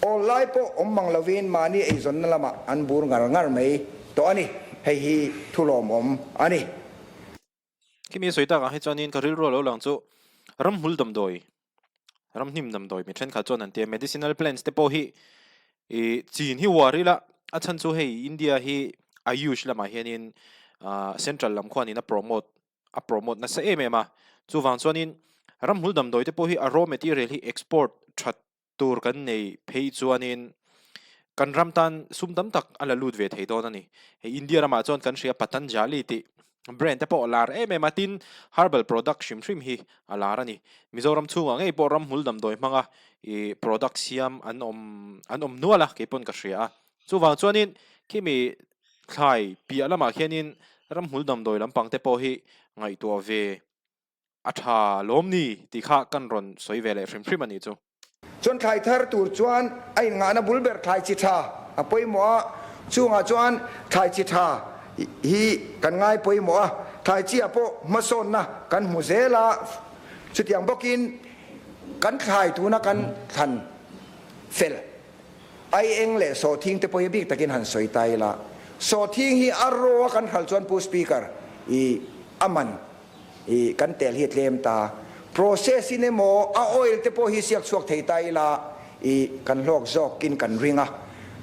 Awl lai pawh awm mang lovin mahni eizawnna lamah an bur ngar ngar mai tawh a ni. Hei hi thulawmawm a ni. Khimi a sawi takah hi chuanin ka rilru a lo lang chu ramhmul damdawi, ramhnim damdawi mi thenkhat chuan an ti a, medicinal plants te pawh hi ih chin hi uar ila a chhan chu hei India hi Ayush lamah hianin ah central lam khuanin a promote a promote nasa em em a, chuvang chuanin ramhmul damdawi te pawh hi a raw material hi export that tur kan nei phei chuanin kan ram tan sum tam tak a la lut ve thei dawn a ni. Hei India ramah chuan kan hria Patanjali tih brand te pawh a lar em em a, tin herbal product hrim hrim hi a lar a ni. Mizoram chhungah ngei pawh ramhmul damdawi hmanga ih product siam an awm an awm nual a kei pawn ka hria a. Chuvang chuanin khimi thlai piah lamah khianin ramhmul damdawi lampang te pawh hi ngaihtuah ve A tha lawm ni tih kha kan rawn sawi ve leh hrim hrim a nih chu. Chuan thlai thar tur chuan a inngahna bul ber thlai chi tha a pawimawh a, chungah chuan thlai chi tha hi kan ngai pawimawh a. Thlai chi ah pawh hmasawnna kan hmu zel a, chutiang bawkin kan thlai tuna kan thlan fel ai eng leh sawhthing te pawh hi bik takin han sawi ta ila, sawhthing hi a ro a kan hral chuan Pu Speaker i a man i kan tel hi a tlem ta, process in emaw a oil te pawh hi siak chhuak thei ta ila i kan hlawk zawk in kan ring a,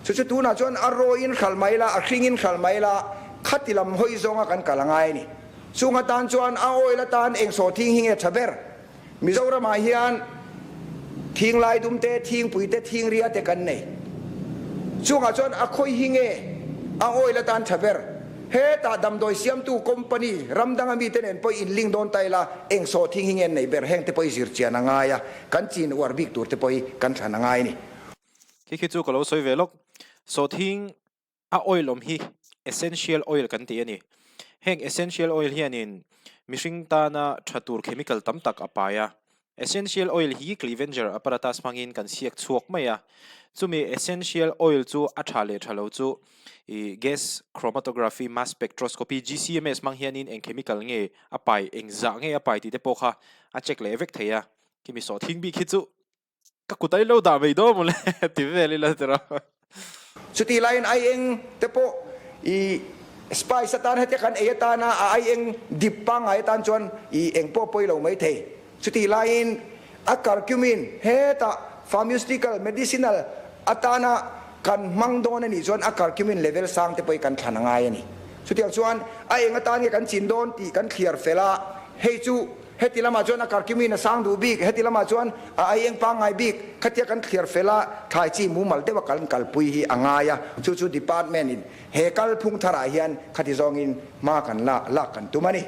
chu chu tunah chuan a ro in hral mai ila, a hring in hral mai ila khati lam hawi zawnga kan kal a ngai a ni. Chung atan chuan a oil atan eng sawhthing hi nge tha ber? Mizoramah hian thinglai dum te, thingpui te, thingria te kan nei. Chungah chuan a khawi hi nge a oil atan tha ber? Hetah damdawi siamtu company ram danga mite nen pawh in link dawn ta ila, eng sawhthing hi nge an nei ber? Heng te pawh hi zir chian a ngai a, kan chin uar bik tur te pawh hi kan thlan a ngai a ni. Khi khi chu ka lo sawi ve lawk. Sawhthing A oil awm hi essential oil kan ti a ni. Heng essential oil hianin mihring tana tha tur chemical tam tak a pai a. Essential oil hi clevenger apparatus hmangin kan siak chhuak mai a. Chumi essential oil chu a tha leh tha lo chu ih gas chromatography mass spectroscopy, GCMS, hmang hianin eng chemical nge a pai, eng zah nge a pai tih te pawh kha a check leh vek thei a. Khimi sawhthing bik hi chu Ka kut a ilo dah mai dawn mawle ti vel ila ti rawh. Chutih laiin aieng te pawh i spice atan hetia kan ei atana a aieng dip pangngai atan chuan i eng pawh pawi lo mai thei. Chutih laiin a curcumin hetah pharmaceutical medicinal atana kan hmang dawn a nih chuan a curcumin level sang te pawh hi kan thlan a ngai a ni. Chutiang chuan a eng atan nge kan chin dawn tih kan thliar fel a, hei chu Heti lamah chuan a karkimiin a sang duh bik, heti lamah chuan a aieng pangngai bik, khatia kan thliar fel a, thlai chi mumal deuha kan kalpui hi a ngai a, chu chu department in he kalphung tharah hian khati zawngin hma kan la lak kan tum a ni.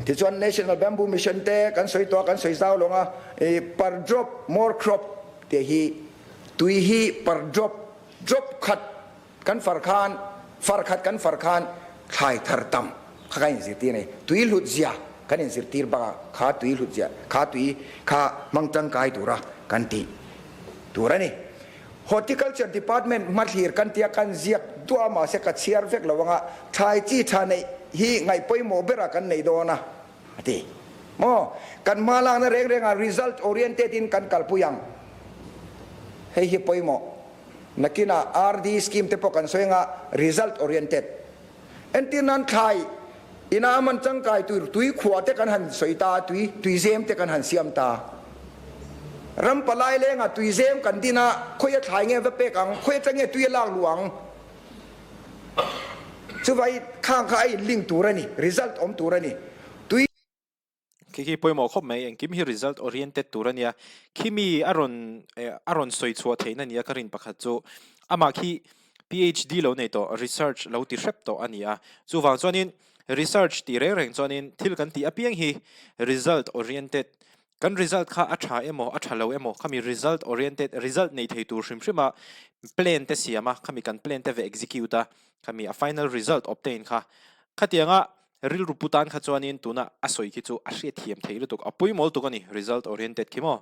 Tichuan National Bamboo Mission te kan sawi tawh a, kan sawi zau lawng a, per drop more crop tih hi tui hi per drop, drop khat Kan far khan, far khat kan far khan thlai thar tam kha kan inzirtir a ni. Tui hlut zia kan inzirtir bakah kha tui hlut zia, kha tui kha hmang tangkai tura kan tih tur a ni. Horticulture Department hmathlir kan tia kan ziak duah mahse ka chhiar vek lo anga thlai chi tha neih hi ngaih pawimawh berah kan nei dawn a, a ti. Maw? Kan hma lakna reng rengah result oriented in kan kalpui ang. Hei hi pawimawh. Nakinah RD scheme te pawh kan sawi anga result oriented. Entir nan thlai ina a man tangkai tur tui khuah te kan han sawi ta a, tui tuizem te kan han siam ta. Ram palai lengah tuizem kan din a, khawi a thlai nge va pek ang, khawi atang nge tui a lak luh ang. Chuvai khang kha a in link tur a ni, result awm tur a ni. Tui. Khi khi pawimawh khawp mai, engkim hi result oriented tur a nia. Khi mi a rawn a rawn sawi chhuah theihna nia ka rin pakhat chu amah khi PhD lo nei tawh, research lo ti hrep tawh a ni a. Chuvang chuanin research tih reng reng chuanin thil kan tih apiang hi result oriented, kan result kha a tha emaw a tha lo emaw khami result oriented, result nei thei tur hrim hrim a plan te siam a, khami kan plan te ve execute a, khami a final result obtain kha khatianga Rilru pu tan kha chuanin tuna a sawi khi chu a hriatthiam theih lutuk, a puimawl tuk a ni, result oriented khi maw?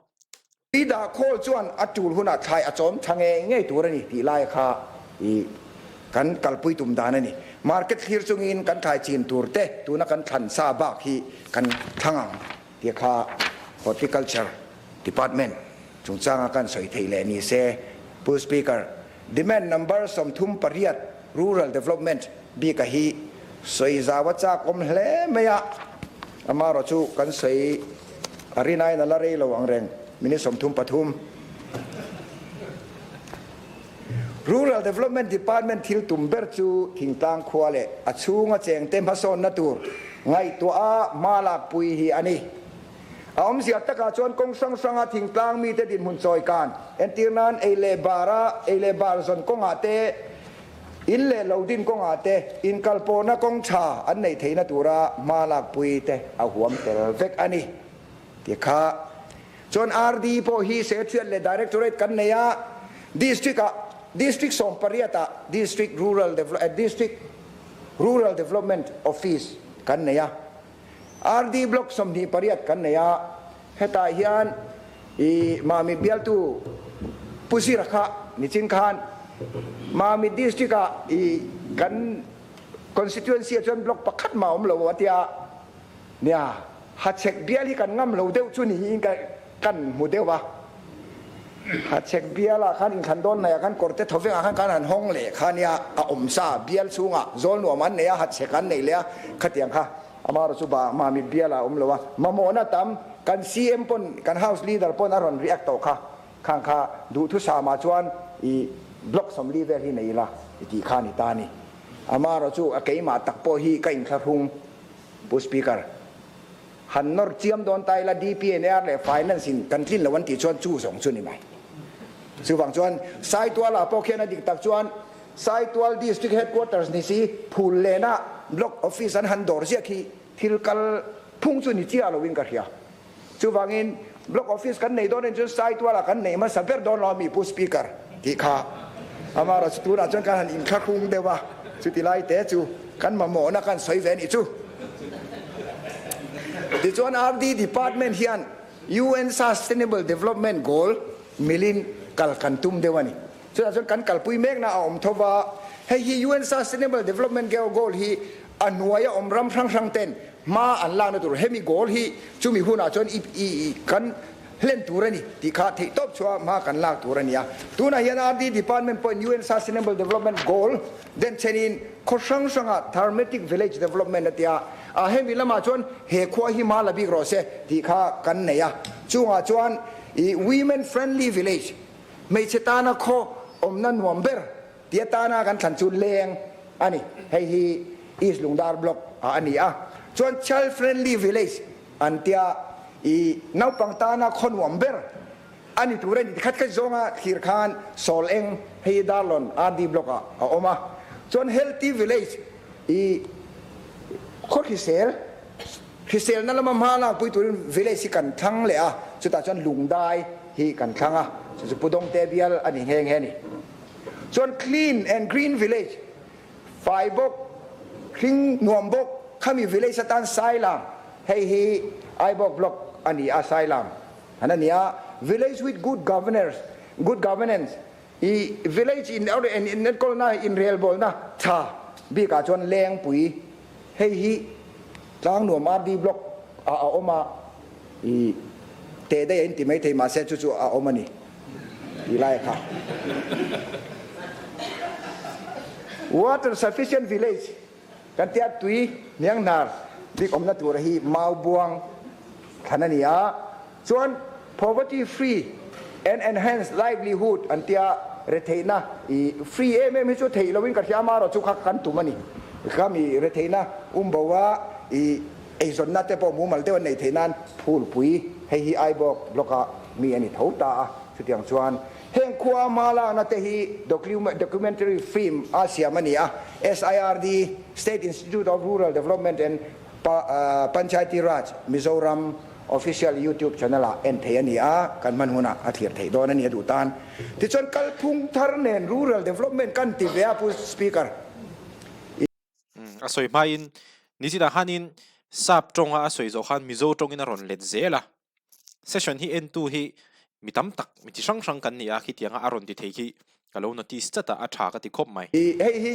Tui dah khawl chuan a tul hunah thlai a chawm tha ngei ngei tur a ni tih lai kha i kan kalpui tum dan a ni. Market thlir chungin kan thlai chin tur te tuna kan thlan sa bak hi kan thlang ang tih kha Horticulture Department chungchanga kan sawi theih leh ni se. Pu Speaker, Demand number 38 Rural Development bika hi sawi zau a chak awm hle mai a, amaherawh chu kan sawi a rinaiin a la rei lo ang reng, minute 33. Rural Development Department thil tum ber chu thingtlang khua leh a chhunga chengte hmasawnna tur ngaihtuah a hma lakpui hi a ni. A awmzia takah chuan kawng hrang hranga thingtlang mite dinhmun chawi kan entir nan ei leh bara ei leh bar zawn kawngah te, in leh lo din kawngah te, inkalpawhna kawng tha an neih theihna tura hma lakpui te a huam tel vek a ni tih kha. Chuan RD pawh hi Secretariat leh Directorate kan nei a, District ah District 18 ah District Rural District Rural Development Office kan nei a. RD Block 28 kan nei a, hetah hian i Mamit bialtu Pu Zira kha nichin khan Mamit District ah i kan Constituency ah chuan block pakhat mah a awm lo a tia, nia Hachhek bial hi kan ngam lo deuh chu niin ka kan hmu deuh a. Hachhek bial ah khan inthlan dawn hnaih ah khan kawrte thaw vek ah khan kan han hawng leh kha nia a awm sa bial chhungah zawl nuam an nei a Hachhek an nei leh a khatiang kha amaherawh chu ba Mamit bial ah a awm lo a mamawhna tam kan CM pawn kan house leader pawn a rawn react tawh kha Khang kha duhthusam ah chuan i block 40 vel hi nei ila i tih kha a ni ta a ni. Amaherawh chu a keimah tak pawh hi ka inthlahrung Pu Speaker. Han nawr chiam dawn ta ila DPNR leh Finance in kan tlin lo an tih chuan chu zawng chu ni mai. Chuvang chuan Saitual ah pawh khian a dik tak chuan Saitual District Headquarters ni si phul lena Block Office an han dawr ziak hi thil kal phung chu ni chiah lo in ka hria. Chuvangin Block Office kan nei dawn en chuan Saitualah kan nei hmasa ber dawn lo a mi Pu Speaker tih kha amaherawh chu tunah chuan kan han inthlahrung deuh a, chuti lai te chu kan mamawhna kan sawi ve a nih chu. Tichuan RD Department hian UN Sustainable Development Goal milin kal kan tum deuh a ni. Chutah chuan kan kalpui mekna a awm tho va, hei hi UN Sustainable Development Goal hi a hnuaia awm ram hrang hrang ten hma an lakna tur hemi goal hi chumi hunah chuan i i kan hlen tur a ni tih kha theihtawp chhuah hma kan lak tur a ni a. Tunah hian RD Department pawhin UN Sustainable Development Goal den chenin khaw hrang hrangah Thermatic Village Development a ti a, a hemi lamah chuan he khua hi hma la bik rawh se tih kha kan nei a. Chungah chuan i Women Friendly Village Hmeichhe tana khaw awmna nuam ber tia tana kan thlan chu leng a ni. Hei hi East Lungdar Block ah a ni a. Chuan Child Friendly Village an tia i naupang tana khaw nuam ber a ni tur a ni. Tikhat khat zawnga thlir khan Sawl Eng hei hi Darlawn RD Block ah a awm a. Chuan Healthy Village i khaw hrisel Hriselna lama hma lakpui turin village hi kan thlang leh a, chutah chuan Lungdai hi kan thlang a, chu chu Pu Dawngte bial a ni nghe nghe a ni. Chuan clean and green village, fai bawk, hring nuam bawk, khami village atan Sailam, hei hi Aibawk block a ni a, Sailam an a ni a, village with good governors, good governance, i village in enkawlna, inrelbawlna tha bikah chuan Lengpui, Hei hi Tlangnuam RD Block ah a awm a, i teh daih a inti maithei mahse chu chu a awm a ni tih lai kha. Water sufficient village kan tia tui hnianghnar bik awmna tura hi Maubuang thlan a ni a, Chuan poverty free and enhanced livelihood an tia retheihna i free em em hi chu theih loin ka hria amaherawh chu kha kan tum a ni. Kha mi retheihna um bo a i eizawnna te pawh mumal deuh an neih theih nan phulpui hei hi Aibawk block ah mi a ni tho ta a. Chutiang chuan heng khua hma lakna te hi documentary film a siam a ni a, SIRD, State Institute of Rural Development and Panchayati Raj, Mizoram, Official YouTube channel ah en theih a ni a, kan hman hunah a thlir theih dawn a ni a duh tan. Tichuan kalphung thar nen Rural Development kan ti ve a Pu Speaker. A sawi hmain nichinah khanin Sap tawnga a sawi zawh khan Mizo tawngin a rawn let zel a. Session hi entu hi mi tam tak, mi chi hrang hrang kan ni a, khitianga a rawn ti thei khi ka lo notice chat a, a tha ka ti khawp mai. Hei hi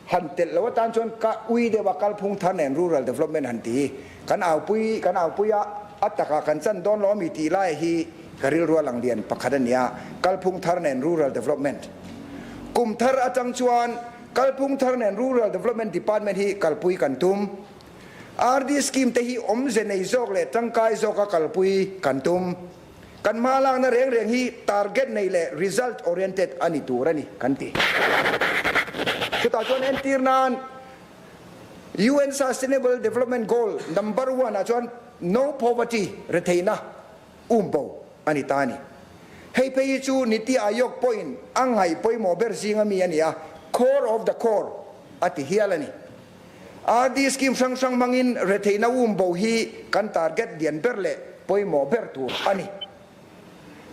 han telh lo atan chuan ka ui deuh a kalphung thar nen rural development han ti hi kan aupui kan aupui a, a takah kan chan dawn lo ami tih lai hi ka rilru a lang lian pakhat a ni a, kalphung thar nen rural development kum thar atang chuan kalphung thar nen rural development department hi kalpui kan tum. RD scheme te hi awmze nei zawk leh tangkai zawka kalpui kan tum. Kan hma lakna reng reng hi target nei leh result oriented a ni tur a ni kan ti. Chutah chuan entir nan UN Sustainable Development Goal number one ah chuan No Poverty, retheihna, um bo a ni ta a ni. Hei phei hi chu Niti Aayog pawhin a ngaih pawimawh ber zinga mi a ni a, core of the core a ti hial a ni. RD scheme hrang hrang hmangin retheihna um bo hi kan target lian ber leh pawimawh ber tur a ni.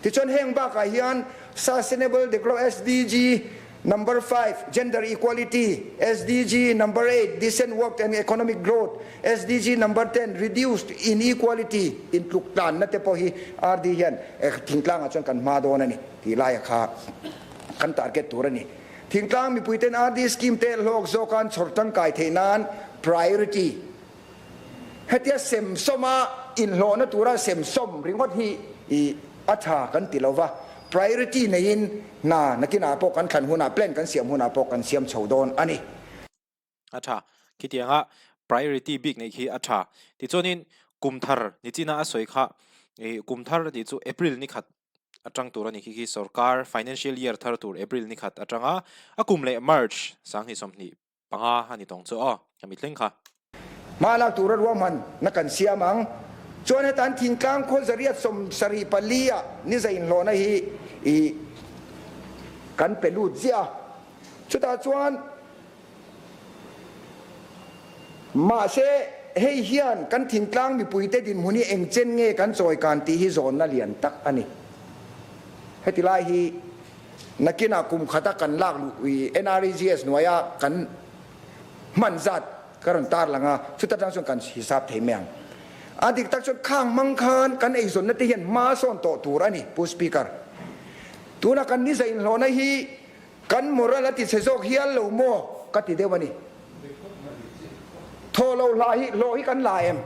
Tichuan heng bakah hian Sustainable Development, SDG, number five, Gender Equality, SDG number eight, Decent Work and Economic Growth, SDG number ten, Reduced Inequality, intluk tlanna te pawh hi RD hian thingtlangah chuan kan hma dawn a ni tih laia kha kan target tur a ni. Thingtlang mipuiten RD scheme te hlawk zawka an chhawr tangkai theih nan priority hetia sem sawma inhlawhna tura sem sawm ringawt hi i a tha kan ti lova, priority neiin hna nakinah pawh kan thlan hunah plan kan siam hunah pawh kan siam chho dawn a ni. A tha. Khitianga priority bik neih khi a tha. Tichuanin kum thar nichina a sawi kha ih kum thar tih chu April ni khat atang tur a ni khi khi sorkar financial year thar tur April ni khat atanga a kum leh March 2025 a ni tawng chu aw ka mithleng kha. Hma lak tura ruahman na kan siam ang. Chuan hetan thingtlang khaw 174 ah ni za inhlawhna hi ih kan pe lut ziah a. Chutah chuan Mahse, hei hian kan thingtlang mipuite dinhmun hi eng chen nge kan chawi kan tih hi zawnna lian tak a ni. Heti lai hi nakinah kum khata kan lak luh NREGS hnuaia kan hman zat ka rawn tar lang a, chuta tang chuan kan hisap thei mai ang. A dik tak chuan khang hmang khan kan eizawnna te hian hma sawn tawh tur a ni, Pu Speaker. Tuna kan ni zainhlawhna hi Kan moral a ti chhe zawk hial lo maw ka ti deuh a ni. Thaw lo hla hi hlawh hi kan la em?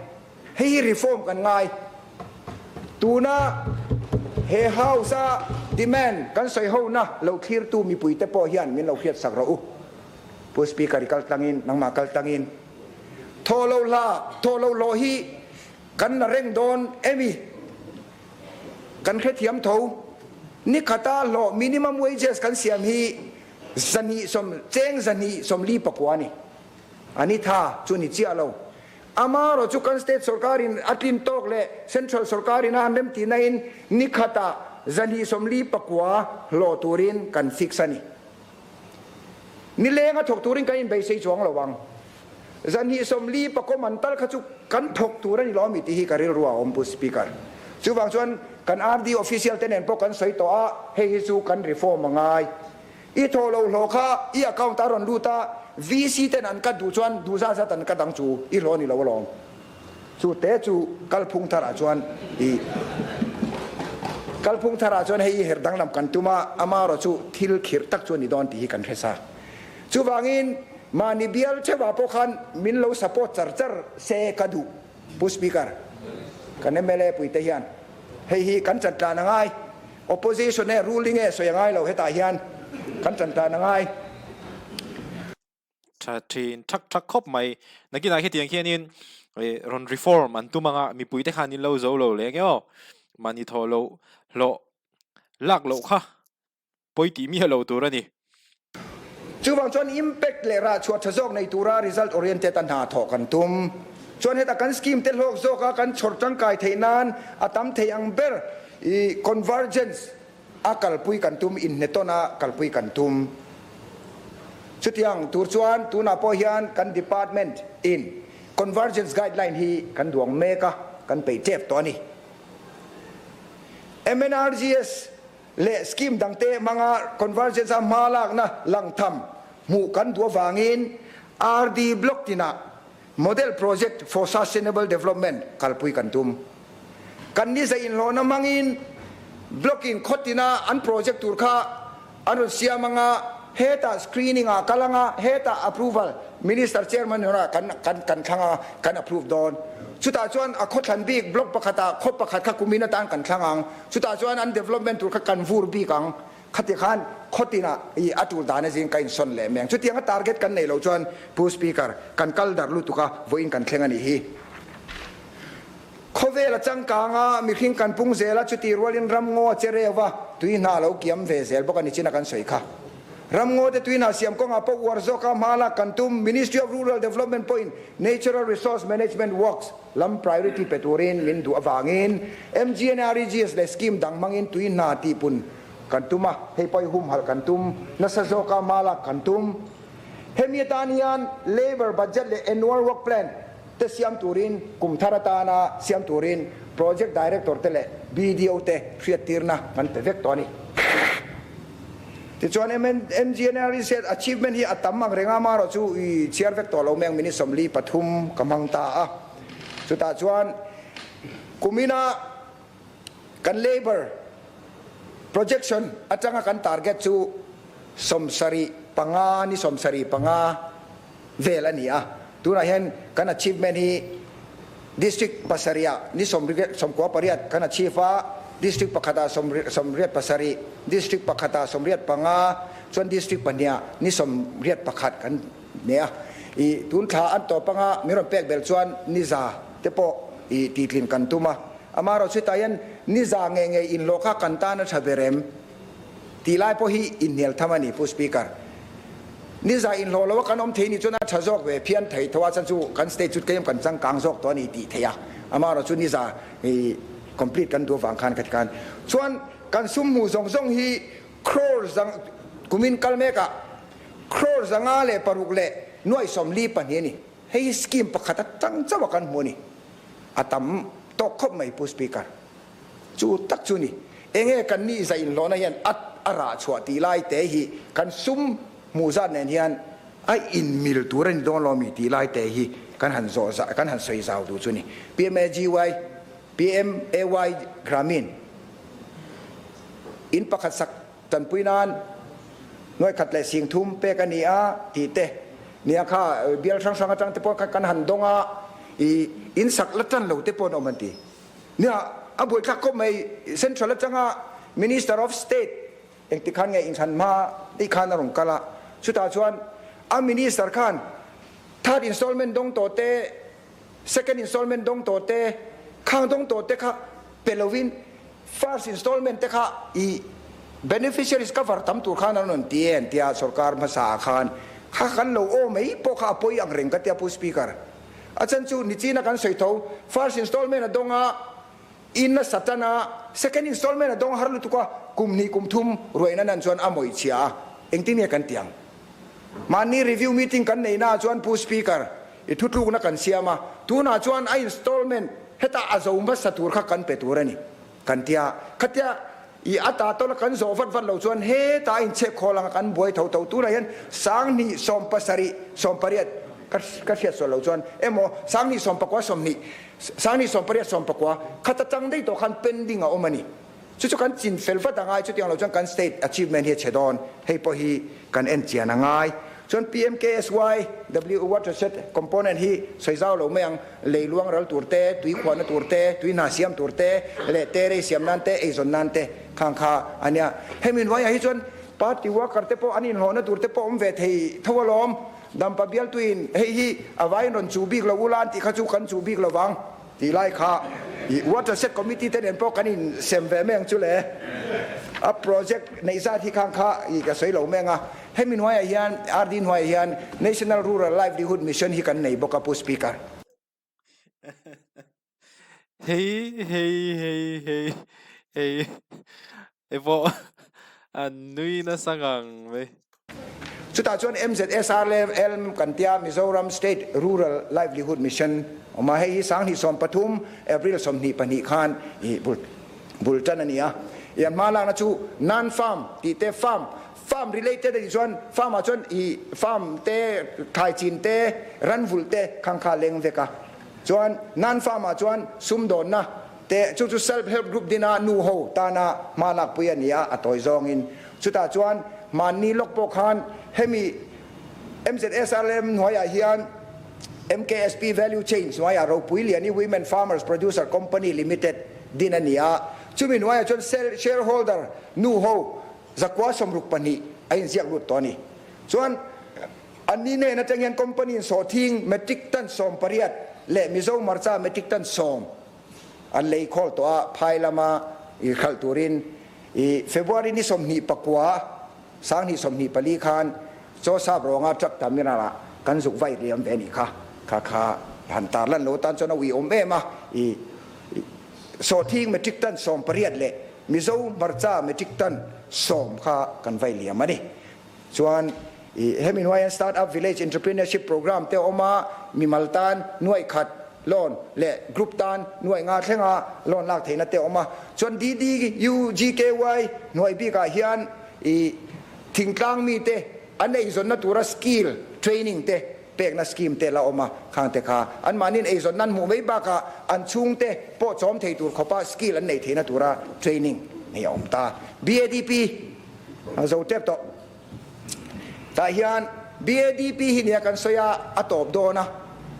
Hei hi reform kan ngai. Tuna he house a demand kan sawi ho na lo thlirtu mipui te pawh hian min lo hriat sak rawh u. Pu Speaker i kal tlangin nangmah kal tlangin thaw lo hla thaw lo hlawh hi kan la reng dawn emi? Kan hrethiam tho. Ni khata hlawh minimum wages kan siam hi 200 cheng 244 a ni. A ni tha chu ni chiah lo. Amaherawh chu kan state sorkarin a tlin tawk leh central sorkarin a an rem tihna in ni khata 244 hlawh turin kan fix a ni. Nileng a thawk turin kan inbeisei chuang lo ang. 244 man tal kha chu kan thawk tur a ni lo ami tih hi ka rilru a awm Pu Speaker. Chuvang chuan kan RD official te nen pawh kan sawi tawh a, hei hi chu kan reform a ngai. I thawh lo hlawh kha i account a rawn lut a, VC ten an cut duh chuan duh zat zat an cut ang chu i hlawh a ni lo alawm. Chu te chu kalphung tharah chuan i kalphung tharah chuan hei i her danglam kan tum a, amaherawh chu thil khirh tak chu a ni dawn tih hi kan hre sa. Chuvangin mahni bial theuhah pawh khan min lo support char char se ka duh Pu Speaker. Kan mla puite hian hei hi kan chantlan a ngai. Opposition e ruling e sawi a ngai lo hetah hian kan chantlan a ngai. Tha thin thak thak khawp mai. Nakinah hetiang hianin rawn reform an tum anga mipuite khan in lo zo lo leh eng aw. Mahni thawh loh hlawh lak loh kha pawi tih miah lo tur a ni. Chuvang chuan impact leh rah chhuah tha zawk nei tura result oriented a hna thawh kan tum. Chuan heta kan scheme te hlawk zawka kan chhawr tangkai theih nan a tam thei ang ber i convergence a kalpui kan tum, inhnetawn a kalpui kan tum. Chutiang tur chuan tunah pawh hian kan department in convergence guideline hi kan duang mek a, kan peih tep tawh a ni. MNRGS leh scheme dangte hmanga convergence a hma lakna lang tham hmuh kan duh avangin RD Block tinah Model Project for Sustainable Development kalpui kan tum. Kan ni zai inhlawhna hmangin Block in khaw tina an project tur kha an rawn siam anga hetah screening ah kal anga hetah approval Minister Chairman hunah kan kan kan thlang anga kan approve dawn. Chutah chuan a khawthlan bik Block pakhatah khaw pakhat kha kumin atan kan thlang ang. Chutah chuan an development tur kha kan vur bik ang. Khati khan khaw tinah i a tul dan a zing ka insawn leh meng. Chutianga target kan nei loh chuan Pu Speaker, kan kal darh lutuk a, vawiin kan thleng a nih hi. Khawvel a changkang a, mihring kan pung zel a, chuti rualin ramngaw a che reuh a, tui hna a lo kiam ve zel bawk a ni chin a kan sawi kha. Ramngaw te tui hna siam kawngah pawh uar zawk a hma lak kan tum. Ministry of Rural Development pawhin Natural Resource Management Works, Lam priority pe turin min duh avangin MGNREGS leh scheme dang hmangin tui hna tihpun kan tum a, hei pawh hi humhalh kan tum, nasa zawka hma lak kan tum. Hemi atan hian Labour budget leh annual work plan te siam turin kum thar atana siam turin Project Director te leh BDO te hriattirna kan pe vek tawh a ni. Tichuan MGNREGS achievement hi a tam ang reng a, amaherawh chu i chhiar vek tawh lo mai ang minute 43 ka hmang ta a. Chutah chuan kumina kan labour projection atanga kan target chu 70. panga ni 75 vel a ni a. Tunah hian kan achievement hi District pasarihah ni 98 kan achieve a, District pakhatah 87, District pakhatah 85, chuan District pahnihah ni 81 kan nei a. I tun thla an tawp anga min rawn pek belh chuan ni za te pawh i tihtlin kan tum a. Amaherawhchu tah hian ni za ngei ngei inhlawh kha kan tan a tha ber em? Tih lai pawh hi inhnial tham a ni, Pu Speaker. Niza inhlawh lo a kan awm thei nih chuan a tha zawk ve phian thei tho a, chan chu kan state chu tlem kan changkang zawk tawh a ni tih theih a. Amaherawh chu niza hi complete kan duh avang khan ka ti khan. Chuan kan sum hmuh zawng zawng hi crore zang kumin kal mek ah crore 506 leh nuaih 42 a ni. Hei hi scheme pakhat atang chauh a kan hmu a ni. A tam tawk khawp mai Pu Speaker. Chu tak chu ni. Enge kan ni zah inhlawhna hian at a rah chhuah tih lai te hi kan sum hmuh zat nen hian a inmil tur a ni dawn lo mi tih lai te hi kan han zawh zah kan han sawi zau duh chu ni. PMAGY, PMAY Gramin in pakhat sak tanpui nan nuai khat leh sing thum pek a ni a tih te nia kha bial hrang hrang atang te pawh kha kan han dawng a i in sak la tan lo te pawh an awm an ti. Nia, a buaithlak khawp mai. Central atanga Minister of State engti khan nge inthlan hma tih khan a rawn kal a, chutah chuan a Minister khan third installment dawng tawh te, second installment dawng tawh te, khang dawng tawh te kha pe lovin first installment te kha i beneficiaries cover tam tur khan an rawn ti e an tia sorkar hmasa ah khan kha kan lo aw mai pawh kha a pawi ang reng ka tia Pu Speaker. A chan chu nichina kan sawi tho, first installment a dawng a, in a sa tan a, second installment a dawng har lutuk a, kum hnih kum thum ruaina nan chuan a mawih chhia a, engtin nge kan ti ang? Mahni review meeting kan neihna ah chuan Pu Speaker, i thutlukna kan siam a, tunah chuan a installment hetah a zo hmasa tur kha kan pe tur a ni kan ti a, khatia i a ta tawla kan zawh vat vat lo chuan hetah a inchhek khawl anga kan buai tho tho. Tunah hian 20 70 18 ka ka hriat sual lo chuan emaw 20 19 20 20 18 19 khat atang daih tawh khan pending a awm a ni. Chu chu kan chin fel vat a ngai, chutiang lo chuan kan state achievement hi a chhe dawn. Hei pawh hi kan en chian a ngai. Chuan PMKSY, W watershed component hi sawi zau lo mai ang. Lei luang ral tur te, tui khuahna tur te, tui hna siam tur te leh te rei siam nan te, eizawn nan te khang kha a nia. Hemi hnuaiah hi chuan party worker te pawh an inhlawhna tur te pawh awm ve thei tho alawm. Dampa bialtuin hei hi a vaiin rawn chuh bik lo ula an tih kha chu kan chuh bik lo vang tih lai kha i watershed committee te nen pawh kan insem ve mai ang chu le. A project neih zat hi khang kha i ka sawi lo mai ang a. Hemi hnuaiah hian RD hnuaiah hian National Rural Livelihood Mission hi kan nei bawk a Pu Speaker. Hei hei hei hei hei hei pawh an nui nasa ngang mai. Chutah chuan MZSRLM kan tia Mizoram State Rural Livelihood Mission awm a, hei hi 2013 April 22 khan i bul tan a ni a. I an hma lakna chu non-farm tih te farm Farm related a nih chuan farm ah chuan i farm te, thlai chin te, ran vulh te khang kha a leng vek a. Chuan non farm ah chuan sumdawnna te chu chu self help group dina nu ho tana hma lakpui a ni a, a tawi zawngin. Chutah chuan hmanni lawk pawh khan hemi MZSRM hnuaiah hian MKSP value chain hnuaiah Ropui Liani Women Farmers Producer Company Limited din a ni a. Chumi hnuaiah chuan shareholder nu ho Zakua 62 a inziak lut tawh a ni. Chuan anni nen atang hian company in sawhthing metric ton 18 leh Mizo hmarcha metric ton 10 an lei khawl tawh a, phai lama i hralh turin i February ni 29, 2024 khan chaw sap rawnga truck terminal ah kan zuk vai riam ve a nih kha. Kha kha han tarlan lo tan chuan a uiawm em a, i sawhthing metric ton 18 leh Mizo hmarcha metric ton 10 kha kan vai liam a ni. Chuan i hemi hnuaiah hian Start Up Village Entrepreneurship Programme te a awm a, mimal tan nuaih khat loan leh group tan nuaih nga thlenga loan lak theihna te a awm a. Chuan DDUGKY hnuai bikah hian i thingtlang mite an eizawnna tura skill training te Pekna scheme te la awm a, khang te kha anmahniin eizawn nan hmuh mai bakah an chhungte pawh chawm thei tur khawpa skill an neih theihna tura training nei a awm ta. BADP a zo tep tawh. Tah hian BADP hi nia kan sawi a, a tawp dawn a,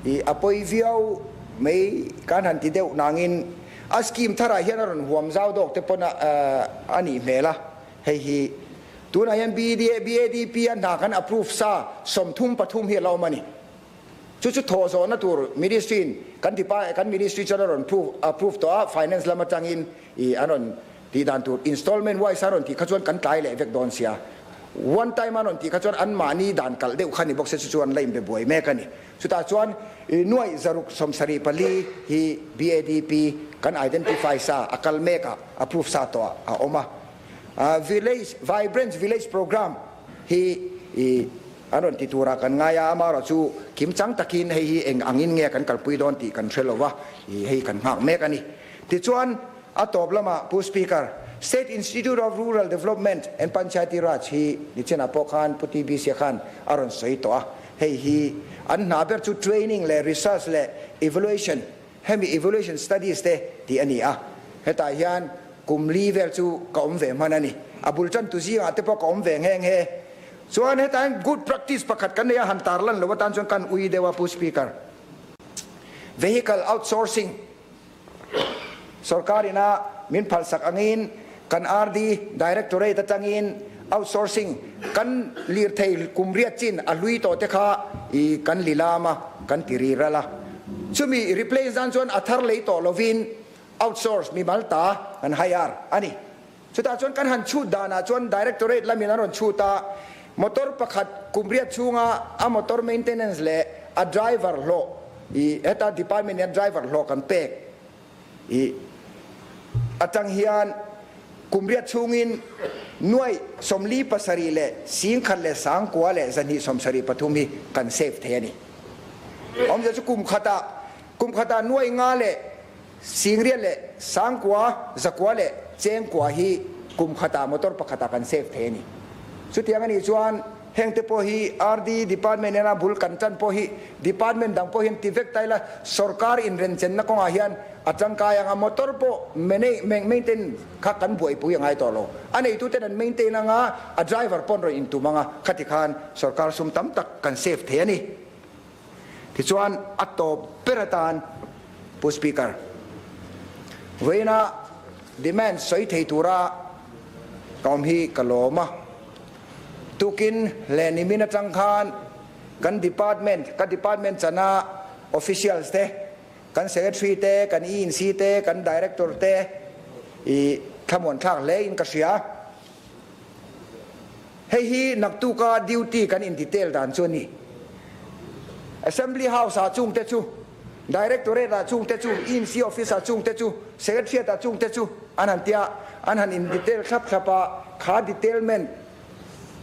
ih a pawi viau mai kan han ti deuh nangin a scheme tharah hian a rawn huam zau dawk te pawn a nih hmel a, hei hi tunah hian BADP a hna kan approve sa 33 hi a la awm a ni. Chu chu thawh zawhna tur Ministry in kan depa kan Ministry chuan a rawn prove approve tawh a, Finance lam atangin ih an rawn tih dan tur installment wise a rawn tih kha chuan kan tlai leh vek dawn sia. One time a rawn tih kha chuan anmahni dan kalh deuh kha ni bawk se chu chu an la inbe buai mek a ni. Chutah chuan ih nuaih 674 hi BADP kan identify sa a kal mek a approve sa tawh ah a awm a. Village Vibrant Village Programme hi ih An rawn ti turah kan ngai a, amaherawh chu kimchang takin hei hi eng angin nge kan kalpui dawn tih kan hre lo va, ih hei kan nghak mek a ni. Tichuan, a tawp lamah Pu Speaker, State Institute of Rural Development and Panchayati Raj hi nichinah pawh khan Pu TBC khan a rawn sawi tawh a, hei hi an hna ber chu training leh research leh evaluation, hemi evaluation studies te tih a ni a, hetah hian kum li vel chu ka awm ve hman a ni. A bul tantu zingah te pawh ka awm ve nghe nghe. Chuan hetah hian good practice pakhat kan nei a, han tarlan lo atan chuan kan ui deuh a Pu Speaker. Vehicle outsourcing sorkar ina min phalsak angin kan RD Directorate atangin outsourcing kan lirthei kum riat chin a hlui tawh te kha i kan lilam a, kan ti ri ral a. Chumi replace nan chuan a thar lei tawh lovin outsource mimal ta kan hire a ni. Chutah chuan kan han chhut danah chuan Directorate lamin an rawn chhut a, motor pakhat kum riat chhunga a motor maintenance leh a driver hlawh i heta department hian driver hlawh kan pek i atang hian kum riat chhungin nuaih 47 leh 10,000 leh 9,000 leh 273 hi kan save thei a ni. Awmzia chu kum khatah kum khatah nuaih nga leh 800 leh 9,000, 900 leh 1,000 hi kum khatah motor pakhatah kan save thei a ni. Chutiang a nih chuan hengte pawh hi RD department ena bul kan tan pawh hi department dang pawh hian ti vek ta ila sorkar inrenchenna kawngah hian a tangkai ang a, motor pawh maintain kha kan buaipui a ngai tawh lo. A neituten an maintain anga a driver pawn rawn intum anga khati khan sorkar sum tam tak kan save thei a ni. Tichuan a tawp ber atan Pu Speaker, vawiina demand sawi thei tura ka awm hi ka lawm a. Tukin leh nimin atang khan kan department, ka department chana officials te, kan secretary te, kan ENC te, kan director te i thlamuan thlak hle in ka hria. Hei hi naktuka duty kan in detail dan chu a ni. Assembly House ah chungte chu, Directorate ah chungte chu, ENC Office ah chungte chu, Secretariat ah chungte chu an han tia, an han in detail thlap thlap a, kha detailment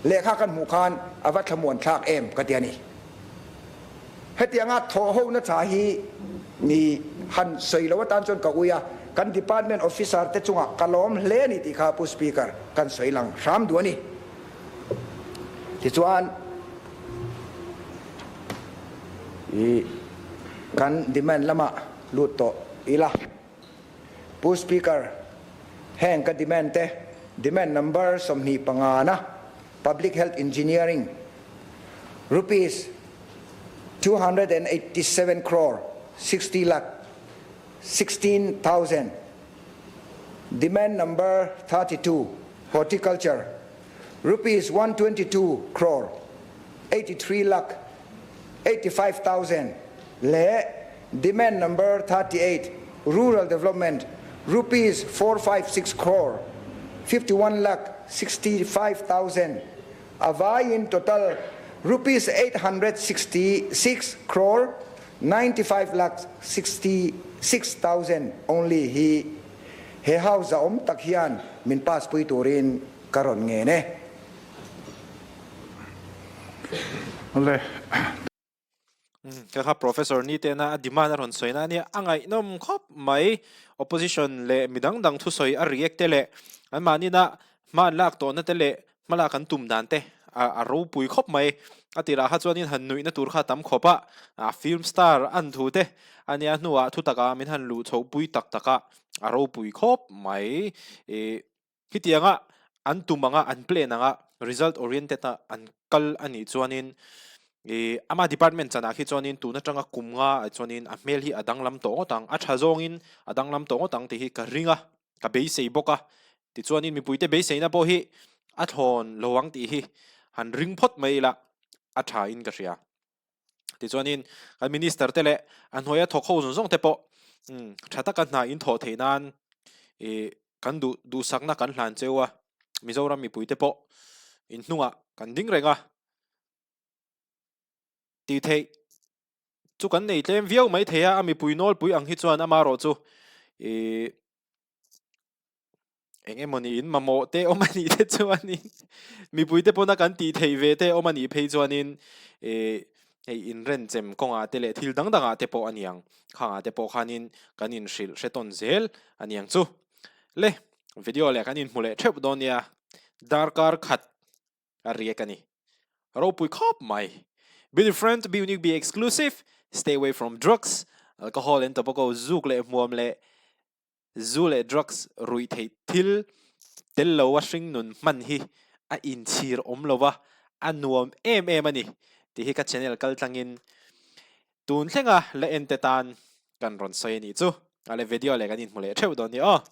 lehkha kan hmuh khan a va thlamuan thlak em ka ti a ni. Hetianga thawhhona tha hi mi han sawi lo atan chuan ka ui a, kan department officer te chungah ka lawm hle a ni tih kha Pu Speaker kan sawi lang hram duh a ni. Tichuan i kan demand lamah lut tawh ila. Pu Speaker, heng ka demand te, demand number 25 na Public Health Engineering, Rupees 287 crore 60 lakh 16,000, Demand number 32, Horticulture, Rupees 122 crore 83 lakh 85,000 leh Demand number 38, Rural Development, Rupees 456 crore 51 lakh 65,000 a vaiin total Rupees 866 crore 95 lakh 66,000 only hi he House a awm tak hian min pass pui turin ka rawn ngen e. Le. Ka kha Professor ni tena a demand a rawn sawi na ania a ngaihnawm khawp mai. Opposition leh midang dang thusawi a react te leh anmahni-na hma an lak tawhna te leh hmalak an tum dan te a ropui khawp mai. A tirah kha chuanin han nuihna tur kha a tam khawp a, a film star an thu te ania hnuah thutakah min han luh chhoh pui tak tak a, a ropui khawp mai. Ih, khitianga an tum anga an plan anga. Result oriented a an kal a nih chuanin ih ama department chanah khi chuanin tun atanga kum nga ah chuanin a hmel hi a danglam tawh ngawt ang, a tha zawngin a danglam tawh ngawt ang tih hi ka ring a, ka beisei bawk a. Tichuanin mipuite beiseina pawh hi a thlawn lo ang tih hi han ring phawt mai ila a tha in ka hria. Tichuanin kan minister te leh a hnuaia thawk ho zawng zawng te pawh tha taka hna in thawh theih nan ih kan duh duhsakna kan hlan cheu a, Mizoram mipui te pawh in hnungah kan ding reng a tih theih chu kan nei tlem viau mai thei a, a mipui nawlpui ang hi chuan amaherawh chu ih. Eng emawni in mamawh te awm a nih te chuanin mipui te pawna kan tih theih ve te awm a nih phei chuanin ih hei inrenchem kawngah te leh thil dang dangah te pawh a niang khangah te pawh khanin kan inhrilh hre tawn zel a niang chu. Le video leh kan inhmu leh theuh dawn nia darkar khat a riak a ni. Ropui khawp mai. Be different, be unique, be exclusive, stay away from drugs, alcohol and tobacco zuk leh hmuam leh Zu leh drugs ruih theih thil tel lo a hring nun hman hi a inchhir awm lo va, a nuam em em a ni tih hi ka channel kal tlangin tun thlenga la en te tan kan rawn sawi a nih chu. A le video leh kan inhmu leh theuh dawn ni aw.